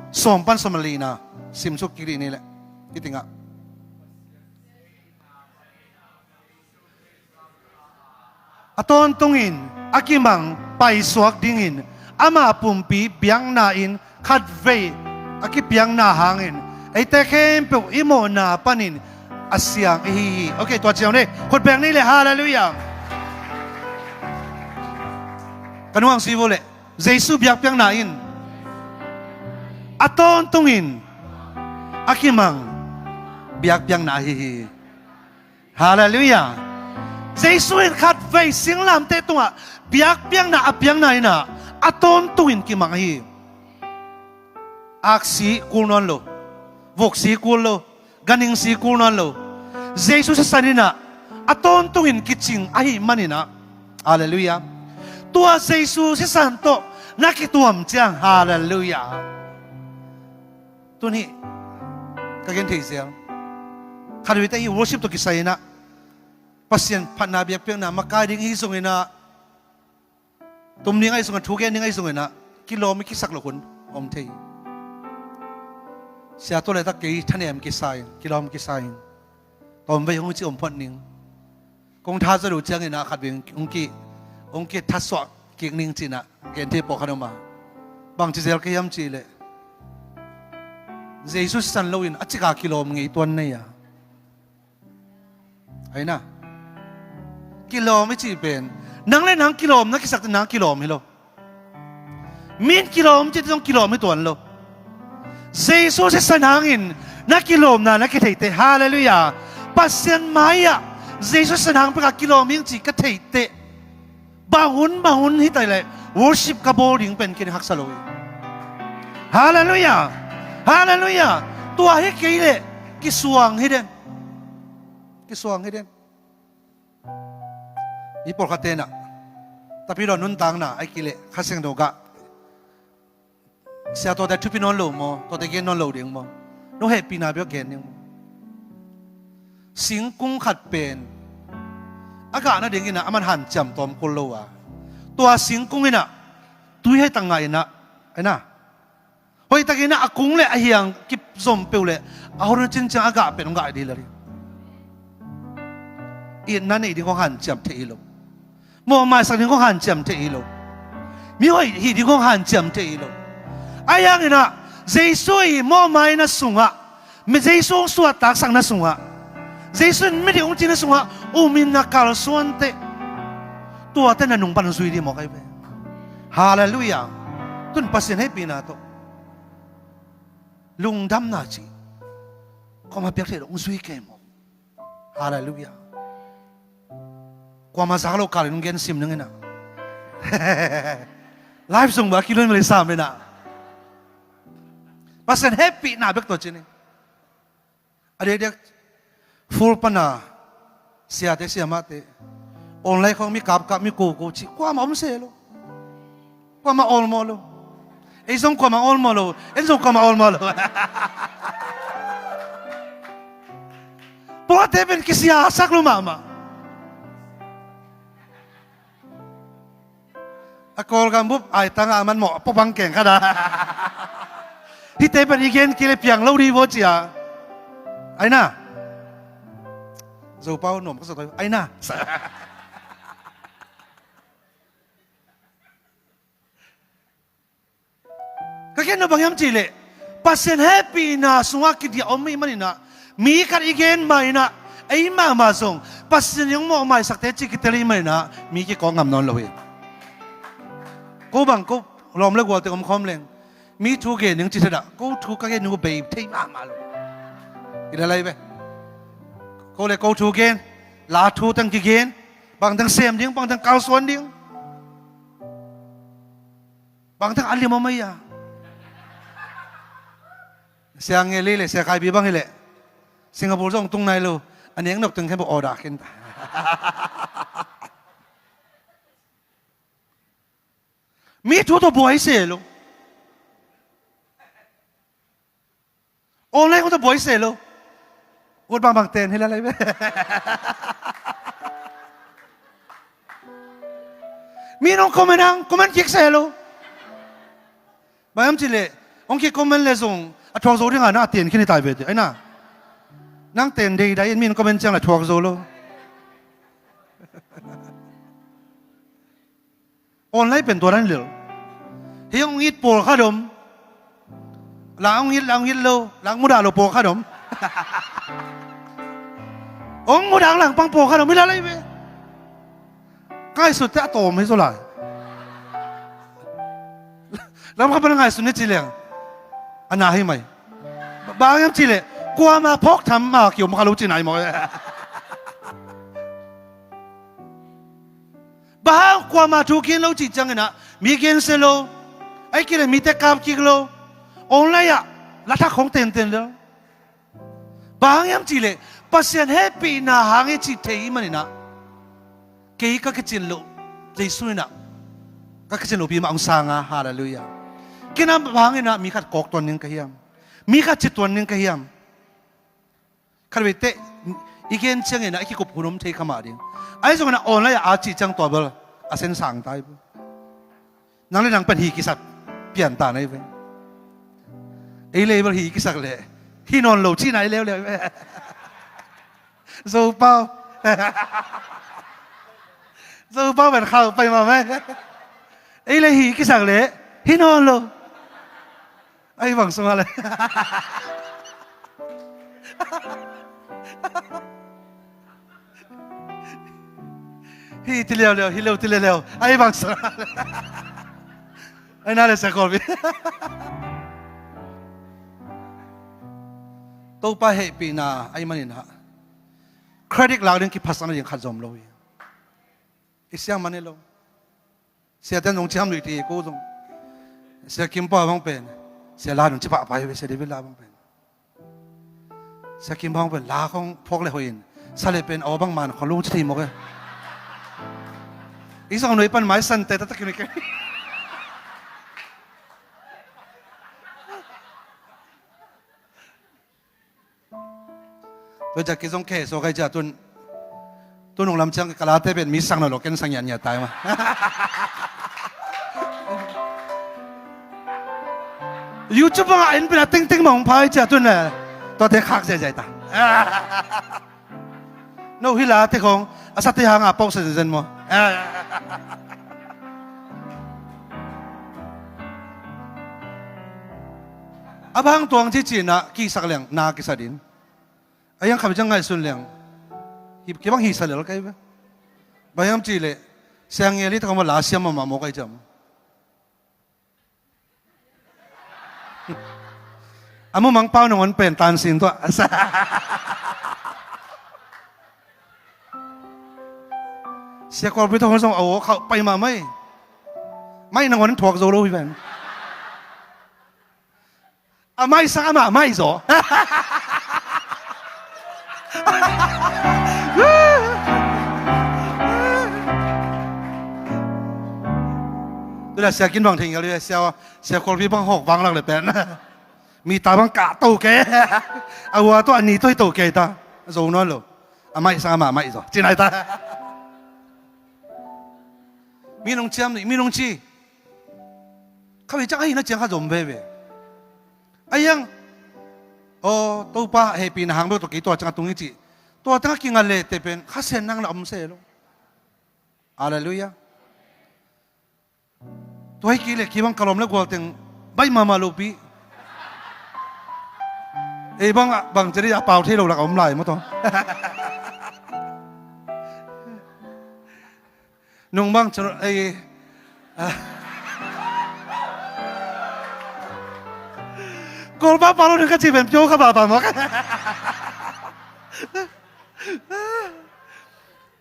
sawm pan sawm a lina sim suk kik dih ni leh, hih tingah, a tawntungin a kimang paisuak dingin ama pumpi biakna-in khatvei a kipiakna hangin eite khempeuh i mawhna panin a siang ihi hi. Ok, tua ciang ni khut beng ni leh, halleluiah. Ka nung ang si vo leh, Jesu biakpiakna in a tawntungin a kimang biakpiakna ahi hi. Halleluiah. Jesu in khatvei singlamteh tungah biakpiakna a piakna inah a tawntungin kimang ahi. Aksi kul nawn lo, vuksi kul lo, ganhingsi kul nawn lo. Jesu sisan inah a tawntungin kicing ahih maninah. Halleluiah. Tua Jesu sisan tawh na kituam ciang, halleluiah, Tun hih ka gen thei zel. Khat veite hih worship tawh kisai inah Pasian phatna biakpiakna makai ding hi zongin ah, tum ding ahi zongin, thu gen ding ahi zongin ah, kilawm i kisak loh hun om thei. Sia tua laitak kei thanem kisa in, kilawm kisa in, tawmvei hong ci om phot ning. Kong tha zaw lo ciangin ah khat vei hong ki, hong kithatsuah kik ning ci-in ah gen thei pawlkhat om a. Bangci zel ka hiam cih leh, Jesu sisan loin a cika kilawm ngei tuan nei a. Aina, kilawm i cih pen, nang le nang kilawm na kisak teh nang kilawm hi lo. Min kilawm cih teh zong kilawm hi tuan lo. Jesu sisan hangin na kilawmna na kithei teh. Halleluiah. Pasian mai-ah Jesu sisan hang peka kilawm ing cih ka theih teh, bang hun bang hun hi ta leh worship ka bawl ding pen ken haksa lo hi. Halleluiah. Halleluiah. Tua hi kei leh kisuang hi den. Kisuang hi den. Mi pawlkhat tenah Tapidaw nuntakna ai kei leh Kha Siangtho gah, sia tuate thupi nawn lo maw, tuate gen nawn lo ding maw, no hehpihna bek gen ding maw? Singkung khat pen a gah nading inah aman hanciam tawm kul lo a, tua singkung inah tui hei tang ngah inah, aina, hoihtakin a kung le a hiang kizom peuh le a hon cin ciang a gah pen hong gah dih lel hi. Itna neih ding hong hanciam thei hi lo. Mawhmaisak ding hong hanciam thei hi lo. Mi hoih hih ding hong hanciam thei hi lo. Ahi hanginah Jesu i mawhmaina sungah, mi Jesu hong suahtaksak na sungah, Jesu in midik hong cih na sungah um in na kalsuan teh, tuate na nung pan zui dih mawk ahi ve. Halleluiah. Tun Pasian hehpihna tawh lungdamna cih kuamah piak theih lo hong zui kei mawk. Halleluiah. Kuamah zak lo kalin hong gen sim ning inah. Live sung bah kilun mali sam inah. Pasian hehpihna bek tawh cin in. A diakdiak full pana siate siamahte, online khawng mi kapkap mi koko cih kuamah om se lo. Kuamah awlmawh lo. Ei zong kuamah awlmawh lo. En zong kuamah awlmawh lo. Pawlkhatte pen kisiasak lo mahmah. A Kawlgam bup aitangah a man mawh a pawbang keng khat a. Hihte pen i gen kei le piang lo dih vaw cia. Aina, Zopau nuam ka sa toi aina. Ka gen lo bang hiam cih leh, Pasian hehpihna sungah kidiah om i hih maninah, mi khat i gen mah inah, ei mahmah zong Pasian i hong mawhmaisakte cih kitel i hih maninah mi kikawk ngam nawn lo hi. Ko bang ko lawm le gualte om khawm leng, mi thu gen ding cih thadah ko thu ka gen ding uh bei thei mahmah lo. I lalai ve. Ko le ko thu gen, la thu teng kigen, bangteng sem ding, bangteng kalsuan ding. Bangteng a lim om ahi a. Sia Ngelli le Sia Kaibi bang hileh Singapore zong tung nai lo. A nek nok teng khen bawh order khin ta. Mi thu tawh buai se lo. Online khong tawh buai se lo. Ut bangbang ten hi lalai ve. Mi nong comment ang, comment kik se lo. Bang hiam cih leh hong ki comment le zong a thuak zo ding a, na a ten khin hi tai ve teh aina. Nang ten deidai in mi nong comment ciang le a thuak zo lo. Online pen tua dan lel. Hih hong it pawlkhat om. La hong it, la hong it lo, la hong mudah lo pawlkhat om. Hong mudah hong langpang pawlkhat om hi lalai ve. Ka ngaihsut teh a tawm hi zaw lai. Lamkhat pan a ngaihsun hi ci leng a na hi mai. Bang hiam cih leh kuamah phawk tham a kiom kha lo ci nai maw. Bang hang kuamah thu gen lo cih cianginah mi gen se lo. Ahih kei leh mite kap kik lo. Online ah la thak khong tenten lo. Bang hang hiam cih leh Pasian hehpihna hang i cih thei i hih maninah kei ka kicin loh Jesu inah ka kicin lohpi mah hong sang a. Halleluiah. Kei na bang hanginah mi khat kawk tuan ning ka hiam? Mi khat ci tuan ning ka hiam? Khat vei teh i gen ciangin ah i kikup hun om thei kha mah ding. Ahi zongin a online ah a cih ciang tua bel a sen sang ta hi. Nang le nang pen hi kisak pian ta na hi ve. Ei le ei bel hi kisak leh hi nawn lo cihna i leuleu hi ve. Zopau. Zopau pen khauh pai mahmah hi. Ei le hi kisak leh hi nawn lo. Ahi bang sungah le hi ti leuleu, hi lo ti leuleu. Ahi bang sungah le. Ahi na le sia Kawlpi. Topa hehpihna ahi manin ah credit lak ding kiphatsakna ding khat zom lo hi. I siang man hi lo. Sia ten zong ciam lui ti ko zong. Sia Kim pa bang pen. Sia la dong ci pahpah hi ve, Sia David la bang pen. Sia Kim bang pen la khong phawk le hoih in. Sa le pen aw bang man khong lung ci thei mawk e. I zong nuai pan mai san te ta ta kim i ke. Tua ciah kei zong khe suak ahi ciah tun, tu nung lam ciang ka late pen mi sang nawn lo, ken sang ngiatngiat tai mah. YouTube bangah en pen a tengteng mah hong pha ahi ciah tun le tuate khak ziahziah ta. No hi late khong a sate hangah a pauk sa zenzen maw? A bang tuang ci cinah kisak leng na kisa din. A hiang khat ciang ngaihsun leng hi kibang hisa lel kai ve. Bang hiam cihleh Sia Ngel hi takam la siam mahmah maw kai ciam. A mumang pau nangon pen tansin tuah. Sia Kawlpi tawh hong zong a aw khauh pai mahmah hi. Mai nangon thuak zo lo hi pen. A maihsak amah maihzaw. Tula Sia Kin bang thei ngal hi, Sia, Sia Kawlpi bang hawk vanglak le pen. Mi ta bang kah to ke. A hua tawh a ni tawh hi to ke ta. Zo nawn lo. A maihsak amah maihzaw. Ci nai ta. Mi nong ciam nih, mi nong ci. Kha ve ciang ahihna ciang kha zom veve. A hiang, aw, Topa hehpihna hang bek tawh kei tua ciang a tung hi cih. Tua tengah kinga leh teh pen Kha Sian nang la om se lo. Halleluiah. Tua hi kei leh kei bang ka lawm le gualteng baih mahmah lopi. Ei bang, bang ceri a pau thei lo lak a om lai maw tawh. Nung bang cun ei, ah. Kawlpa pau lo ding ka ci pen pio kha pahpah mawk.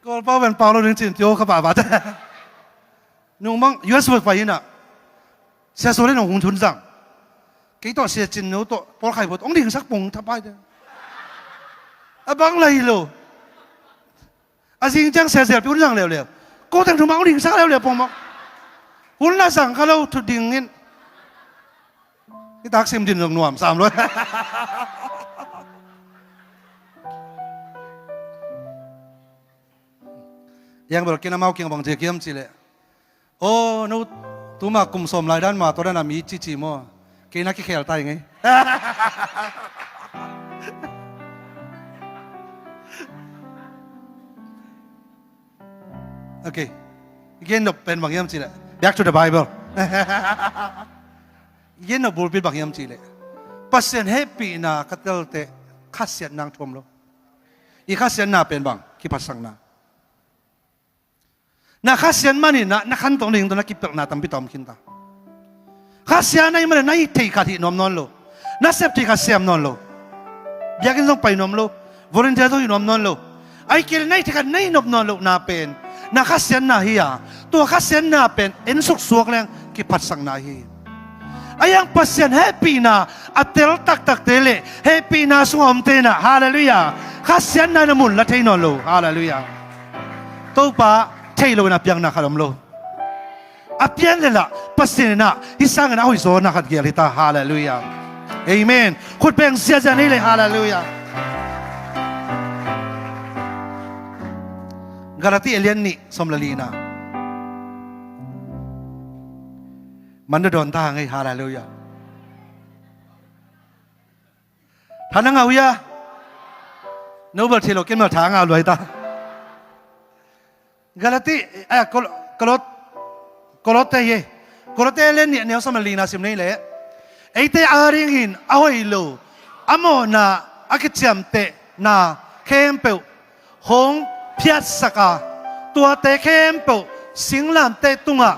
Kawlpa pen pau lo ding cin pio kha pahpah. Nung bang U S pai inah Sia Sual in hong hun zang. Kei tawh Sia Cin No tawh Paul Khai Buat hong dingsak pong thapai te. A bang lai lo. A zing ciang Sia Zel Pi hun zang leuleu. Ko teng thum a hong dingsak leuleu pong mawk. Hun la zang kha lo thu ding in. Hi taksim din zong nuam sam lo. Yang bel ken amau kiang bang cia kiam ci leh. Aw, no tuma kum sawm lai dan ma tua dan a mi cici maw? Kei na kikhel tai ngei. Okay. Gen nop pen bang hiam ci leh. Back to the Bible. Gen nop bulpit bang hiam ci leh. Pasian hehpihna ka telte khasiat nang thuam lo. I khasiatna pen bang kiphatsakna. Na khasiat manin ah na khantoh ning tawh na kipelhna tampi ta om khin ta. Khasiat na hih manin na hih theih khat hih nuam nawn lo. Na sep theih khat sem nawn lo. Biakinn zong pai nuam lo. Volunteer zong hih nuam nawn lo. Ahih kei leh na hih theih khat na hih nop nawn lohna pen na khasiatna hi a, tua khasiatna pen en suksuak leng kiphatsakna hi. A hiang Pasian hehpihna a tel taktakte le hehpihna sungah omte inah, halleluiah, khasiatna in a mun la thei nawn lo, halleluiah. Topa thei loin a piakna khat om lo. A pian le lah Pasian inah hih sangin a hoih zawna khat gel hi ta, halleluiah. Amen. Khut beng ziahziah ni le. Halleluiah. Galati a lian nih sawm le lina. Man dawdawn ta hang ei. Halleluiah. Tha na ngah uh hia? No bel thei lo, ken bel tha ngah luai ta. Galati, eh, Kol-, Kolot-, Kolote hi. Kolote le nih, neu sawm le lina sim nei le. Eite adingin a hoih lo, a mawhna, a kiciamtehna khempeuh hong phiatsak a, tuate khempeuh singlamteh tungah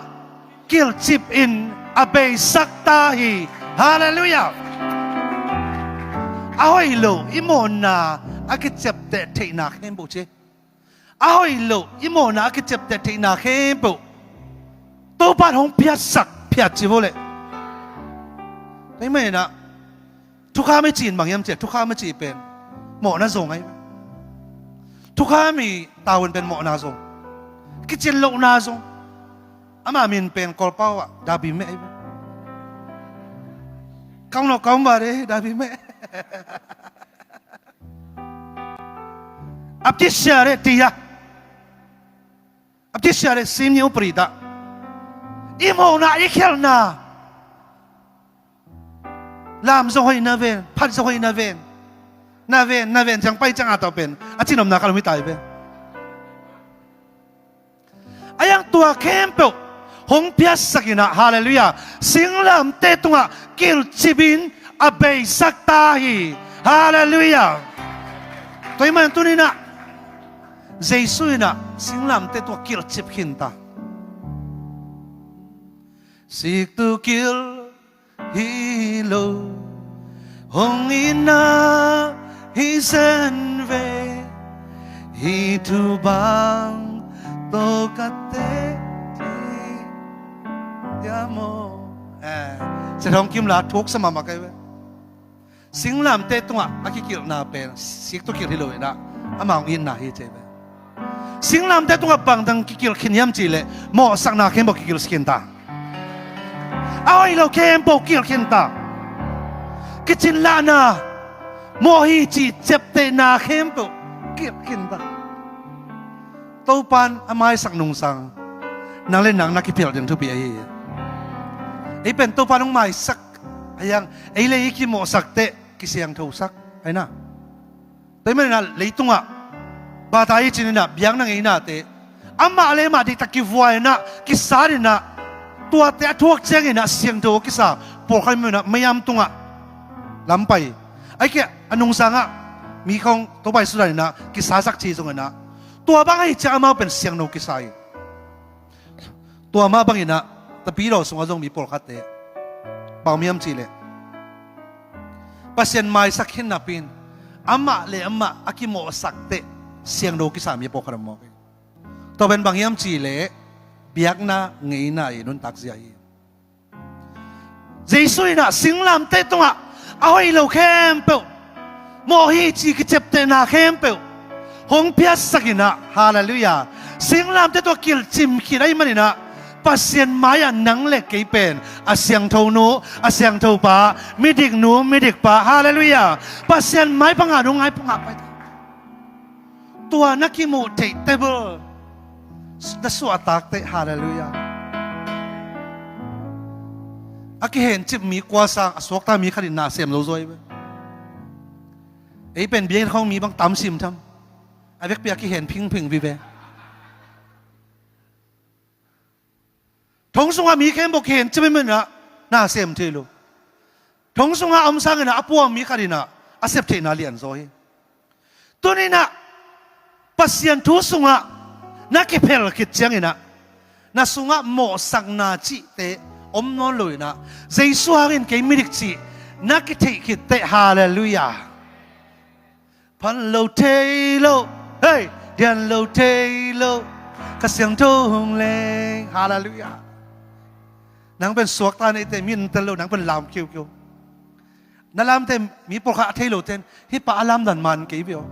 kilhcip in a beisak ta hi. Halleluiah. A hoih lo i mawhna, a kiciamteh theihna khempeuh ci. A hoih lo i mawhna, a kiciamteh theihna khempeuh Topa in hong phiatsak phiat ci vo le. Tua ahih manin ah thukham i cih in bang hiam cih leh, thukham i cih pen mawhna zong ahi. Thukham i tavuan pen mawhna zong, kicin lohna zong. Ama min pen Kawlpau ah Dabi Meh ahi. Kong no kong ba de Dabi Meh. Ap ci sia de ti a. Ap ci sia de sim ni upri ta. I mawhna, i khialhna. Lam zong hoih na ven, phat zong hoih na ven. Na ven, na ven ciang pai ciang a tawh pen a cihnopna khat om hi ta hi ve. A iang tua khempeuh hong phiatsak in ah, halleluiah, singlamteh tungah kilhcip in a beisak ta hi. Halleluiah. Tua ahih manin tuni-in ah Jesu in ah singlamteh tungah kilhcip khin ta. Siktu kilh hi lo, hong itna hi zen ve, hih thu bang tawh ka teh hi. Tia maw? Eh, Sia Thawng Kim la thuk sa mahmah kei ve. Singlamteh tungah a kikilhna pen siktu kilh hi lo in ah, amah hong itna hi ci ve. Singlamteh tungah bang dang kikilh khin hiam cih leh, mawhsakna khempeuh kikilh khin ta. A hoih lo khempeuh kilh khin ta. Kicin lahna, mawh hi cih ciaptehna khempeuh kilh khin ta. Topa in a maisak nungsang nang le nang na kiphelh ding thupi ahi hi. Ei pen Topa in hong maisak a, ei le ei kimawhsak teh kisiangthosak ahi na. Tua ahih manin ah leitungah bata i cih in ah biakna ngeinate amah le amah diktak kivua in ah, kisat in ah, tuate a thuak ciangin ah siangtho kisa pawlkhat ahih manin ah mei-am tungah lam pai. Ahih kei leh a nungsangah mi khawng Topa Jesu dan in ah kisasak ci zongin ah, tua bang ahih ciang amau pen siangtho kisa hi. Tua mah bangin ah Tapidaw sungah zong mi pawlkhatte bang om hiam cih leh, Pasian maisak khin napi-in amah le amah a kimawhsak teh siangtho kisa mi pawlkhat om mawk hi. Tua pen bang hiam cih leh biakna ngeina i nuntak zia hi. Jesu in ah singlamteh tungah a hoih lo khempeuh, mawh hi cih kiciaptehna khempeuh hong phiatsak in ah, halleluiah, singlamteh tungah kilhcip khin ahih manin ah, Pasian mai-ah nang le kei pen a siangtho nu, a siangtho pa, midik nu, midik pa, halleluiah, Pasian mai pangah nu, ngai pangah pai ta. Tua na kimuh theih table na suahtak teh, halleluiah. A kihencip mi kua sang a suakta mi khat in na sem lo zaw hi ve. Ei pen biakinn khawng mi bang tam sim tham. A vekpi a kihen phingphing vive. Thong sungah mi khempeuh kihencip ahih manin ah na sem thei lo. Thong sungah a om sangin ah a puam mi khat in ah a sep theihna lian zaw hi. Tuni-in ah Pasian thu sungah na kiphel khit ciangin ah, na sungah mawhsakna cihte om nawn lo in ah, Jesu hangin kei midik cih na kitheih khit teh, halleluiah. Phan lo thei lo, hei, dian lo thei lo, Kha Siangtho hong leng, halleluiah. Nang pen suakta neite mi ntel lo, nang pen lam kiukiu. Na lamte mi pawlkhat a thei lote in, hih pa a lamdan man kei ve aw.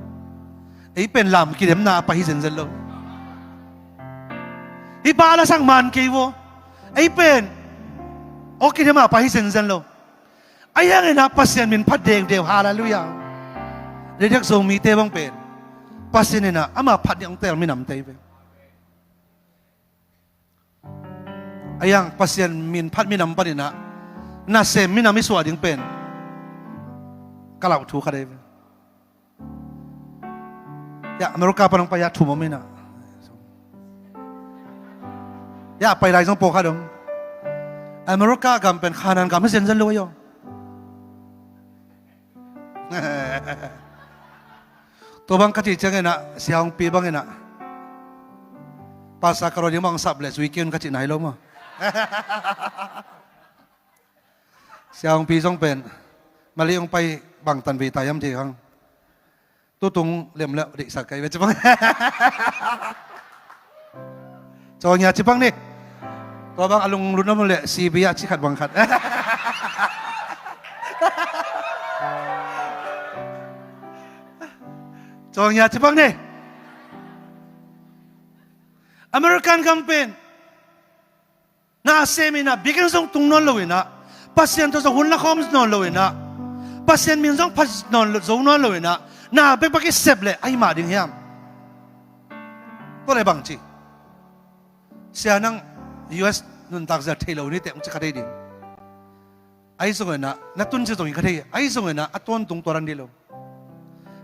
Ei pen lam kidemna a pai hi zenzen lo. Hih pa a lasak man kei ve aw. Ei pen aw kidem a pai hi zenzen lo. Ahi hangin ah Pasian min phat dengdeng, halleluiah. Diakdiak Zomite bang pen Pasian in ah ama phat ding hong teel minamte hi ve. Ahi hang Pasian min phat minam panin ah nasem minam i suah ding pen ka lauh thu khat ahi ve. Ya, America pan hong pai a thum om in ah, ya, pai lai zong pawlkhat om. America gam pen Khanan gam hi zenzen lo ahi aw. Tua bang ka cih ciangin ah, Sia Hong Pi bangin ah, Pastor Karol in bang sap leh zui kei un ka cih nai lo maw. Sia Hong Pi zong pen Mali hong pai bangtan vei ta hiam ci hang. Tutung lem leh deihsak kei ve ci bang. Caw ngia ci bang ni. Tua bang a lunglut om leh C B ah ci khat bang khat. Caw ngia ci bang ni. American gam pen nasem in ah biakinn zong tung nawn lo in ah, Pasian tawh zong hun la khawm nawn lo in ah, Pasian min zong phat nawn lo, zo nawn lo in ah, na bekbek i sep leh ahi mah ding hiam? Tua leh bang ci? Sia, nang U S nuntak zia thei lo ni teh hong ci kha thei ding. Ahi zongin ah na tun ci zong hi kha thei, ahi zongin ah a tawntung tua dan dih lo.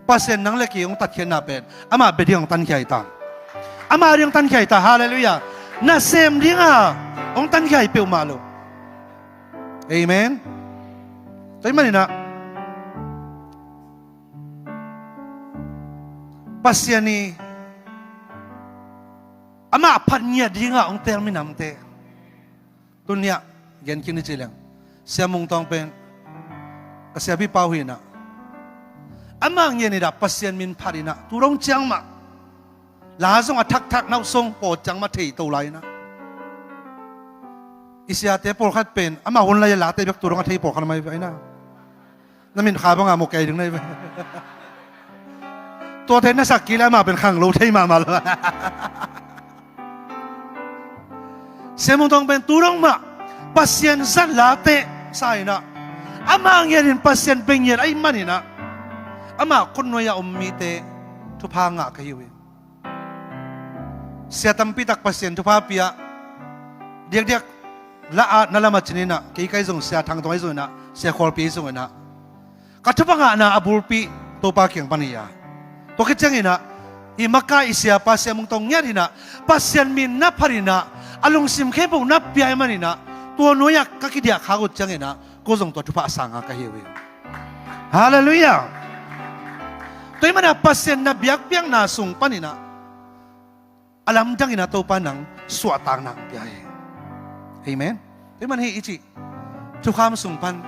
Pasian nang le kei hong tatkhiatna pen amah bia ding hong tankhia hi ta. Amah ding hong tankhia hi ta, halleluiah. Nasem dinga hong tankhia hi peuhmah lo. Amen. Tua ahih manin ah Pasian i amah phat ngiat dinga hong teel minamte. Tuni-ah gen kik ni ci leng, Sia Mung Tawng pen ka siapi pa uh hi in ah, amah ngiat in ah Pasian min phat in ah tu dong ciang mah la zong a thakthak, na uh song pawt ciang mah thei to lai in ah, i siate pawlkhat pen amah hun lai-a late bek tu dong a thei pawlkhat mah hi in ah. Na min kha banga maw kei ding na hi ve. Tuate na sak kik leh amah pen khang lo thei mahmah lo. Sia Mung Tawng pen tu dong mah Pasian zat late sa in ah, amah ngiat in Pasian bia ngiat ahih manin ah, amah khutnuai-a om mite thupha ngah ka hi uh hi. Sia tampi tak Pasian thupha pia, diakdiak la-at na lam a cin in ah, kei ka hi zong, Sia Thang Tawng ahi zongin ah, Sia Khualpi ahi zongin ah, ka thupha ngahna a bulpi Topa kiang pan hi a. Tua khit ciangin ah, i makaih i siapa Sia Mung Tawng ngiat in ah Pasian min na phat in ah, a lungsim khempeuh na pia ahih manin ah, tua nuai-ah ka kidiah khak uh ciangin ah, ko zong tua thupha a sang a ka hi uh hi. Halleluiah. Tua ahih manin ah Pasian na biakpiakna sung panin ah a lamdang in ah Topa nang suahtakna hong pia hi. Amen. Tua ahih manin hih i cih thukham sung pan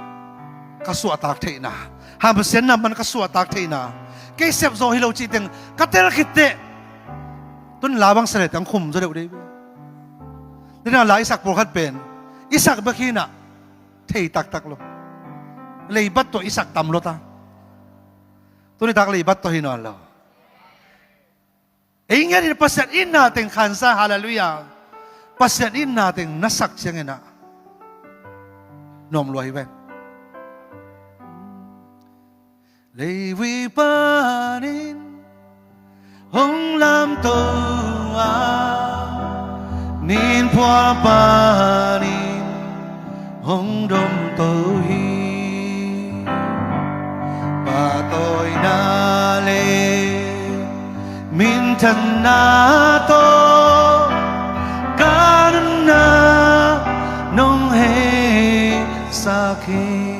ka suahtak theihna, hamsiatna pan ka suahtak theihna, kei sep zaw hi lo cih teng ka tel khit teh, tun la bang sa leh teng khum zaw deuh dei ve. Nidang la i sak pawlkhat pen i sak bek hi in ah thei taktak lo. Leibat tawh i sak tam lo ta. Tuni tak leibat tawh hi nawn lo. Ei ngiat in Pasian itna teng khansa, halleluiah. Pasian itna teng na sak ciangin ah nuam lua hi ven. Leivui panin hong lamto a, ninphual panin hong domto hi. Pahtawina le minthanna tawh ka nunna nong heisak hi.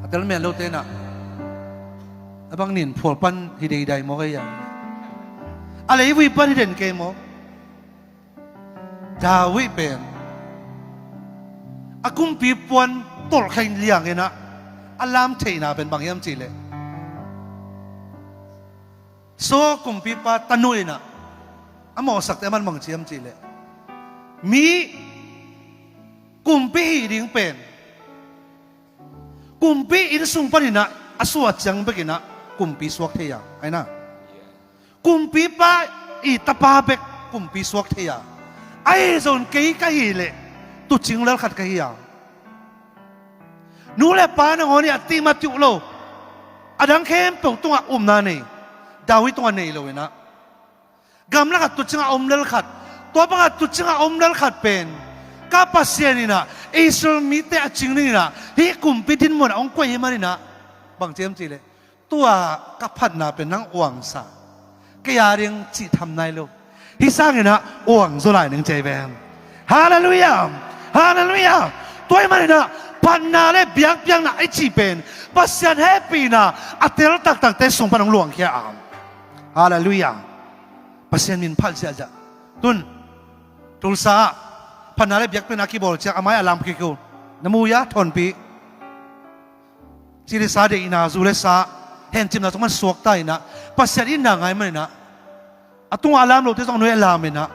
A tel men lote in ah, a bang ninphual pan hi deidai maw kei a, a leivui pan hi den kei maw? David pen a kumpi puan tolh khaih liang in ah a lam theihna pen bang hiam cih leh, Saul kumpipa tanu in ah a mawhsakte aman bang ci hiam cih leh, mi kumpi hih ding pen kumpi inn sung panin ah a suah ciang bek in ah kumpi suak thei a, ahi na. Kumpipa i tapa bek kumpi suak thei a, ahi zong kei ka hih leh tuucing lel khat ka hi a. Nu le pa nangawn i a tihmat uh lo, a dang khempeuh tungah upna nei, David tungah nei lo inah, gamlak a tutcingah om lel khat, tua bangah tutcingah om lel khat pen ka Pasian inah Israel mite a cing ding inah hih kumpi dinmun a hong koih hi man inah, bang ci hiam cih leh, tua ka phatna pen nang uangsa, kei a ding cih tham nai lo, hih sang inah uang zaw lai ning ci hi ve. Halleluiah. Halleluiah. Tua ahih man inah phatna le biakpiakna i cih pen Pasian hehpihna a tel taktakte sung pan hong luangkhia a. Halleluiah. Pasian min phat ziahziah. Tun Tulsa ah phatna le biakpiakna a kibawl ciang a mai a lam kik uh, na mu hia? Thawnpi. Ci le sa deihna, zu le sa hencipna sung pan suakta inah, Pasian itna ngai man inah, a tungah a lam lote zong a nuai a lam inah,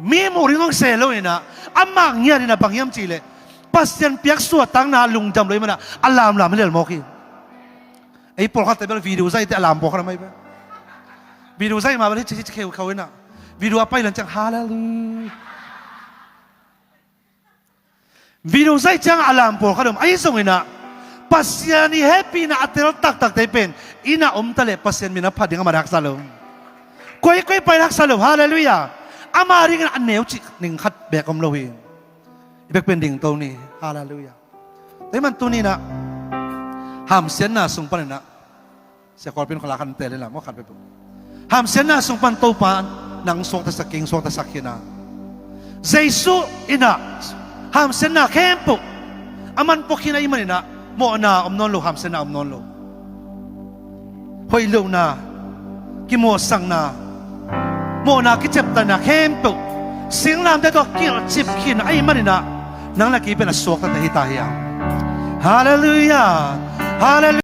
mi muh ding zong se lo inah, amah ngiat inah, bang hiam cih leh Pasian piak suahtakna lungdam lo ahih man inah a lamlam hi lel mawk hi. Ei pawlkhatte bel video zaihte a lam pawlkhat a mai bel, video zaih mah bel hi ci hi ci kheu khau inah, video a pai lan ciang halleluiah. Video zaih ciangah a lam pawlkhat om. Ahi zong inah Pasian i hehpihna a tel taktakte pen inn ah om ta leh Pasian min a phat ding amah haksa lo. Koikoi pai haksa lo. Halleluiah. Amah dingin a neu cih ning khat beek om lo hi. I bek pen dingto ni. Halleluiah. Tua ahih man tuni inah hamsiatna sung pan inah, Sia Khualpi in khuala khan tel inla maw, khat peuhpeuh. Hamsiatna sung pan Topa nang suaktasak, kei suaktasak khin a, Jesu inah hamsiatna khempeuh a man pua khin ahih man inah mawhna om nawn lo, hamsiatna om nawn lo. Hoih lohna, kimawhsakna, mawhna, kiceptanna khempeuh singlamteh tawh kilhcip khin ahih man inah nang le kei pen a suaktate hi ta hi a. Halleluiah. Halleluiah.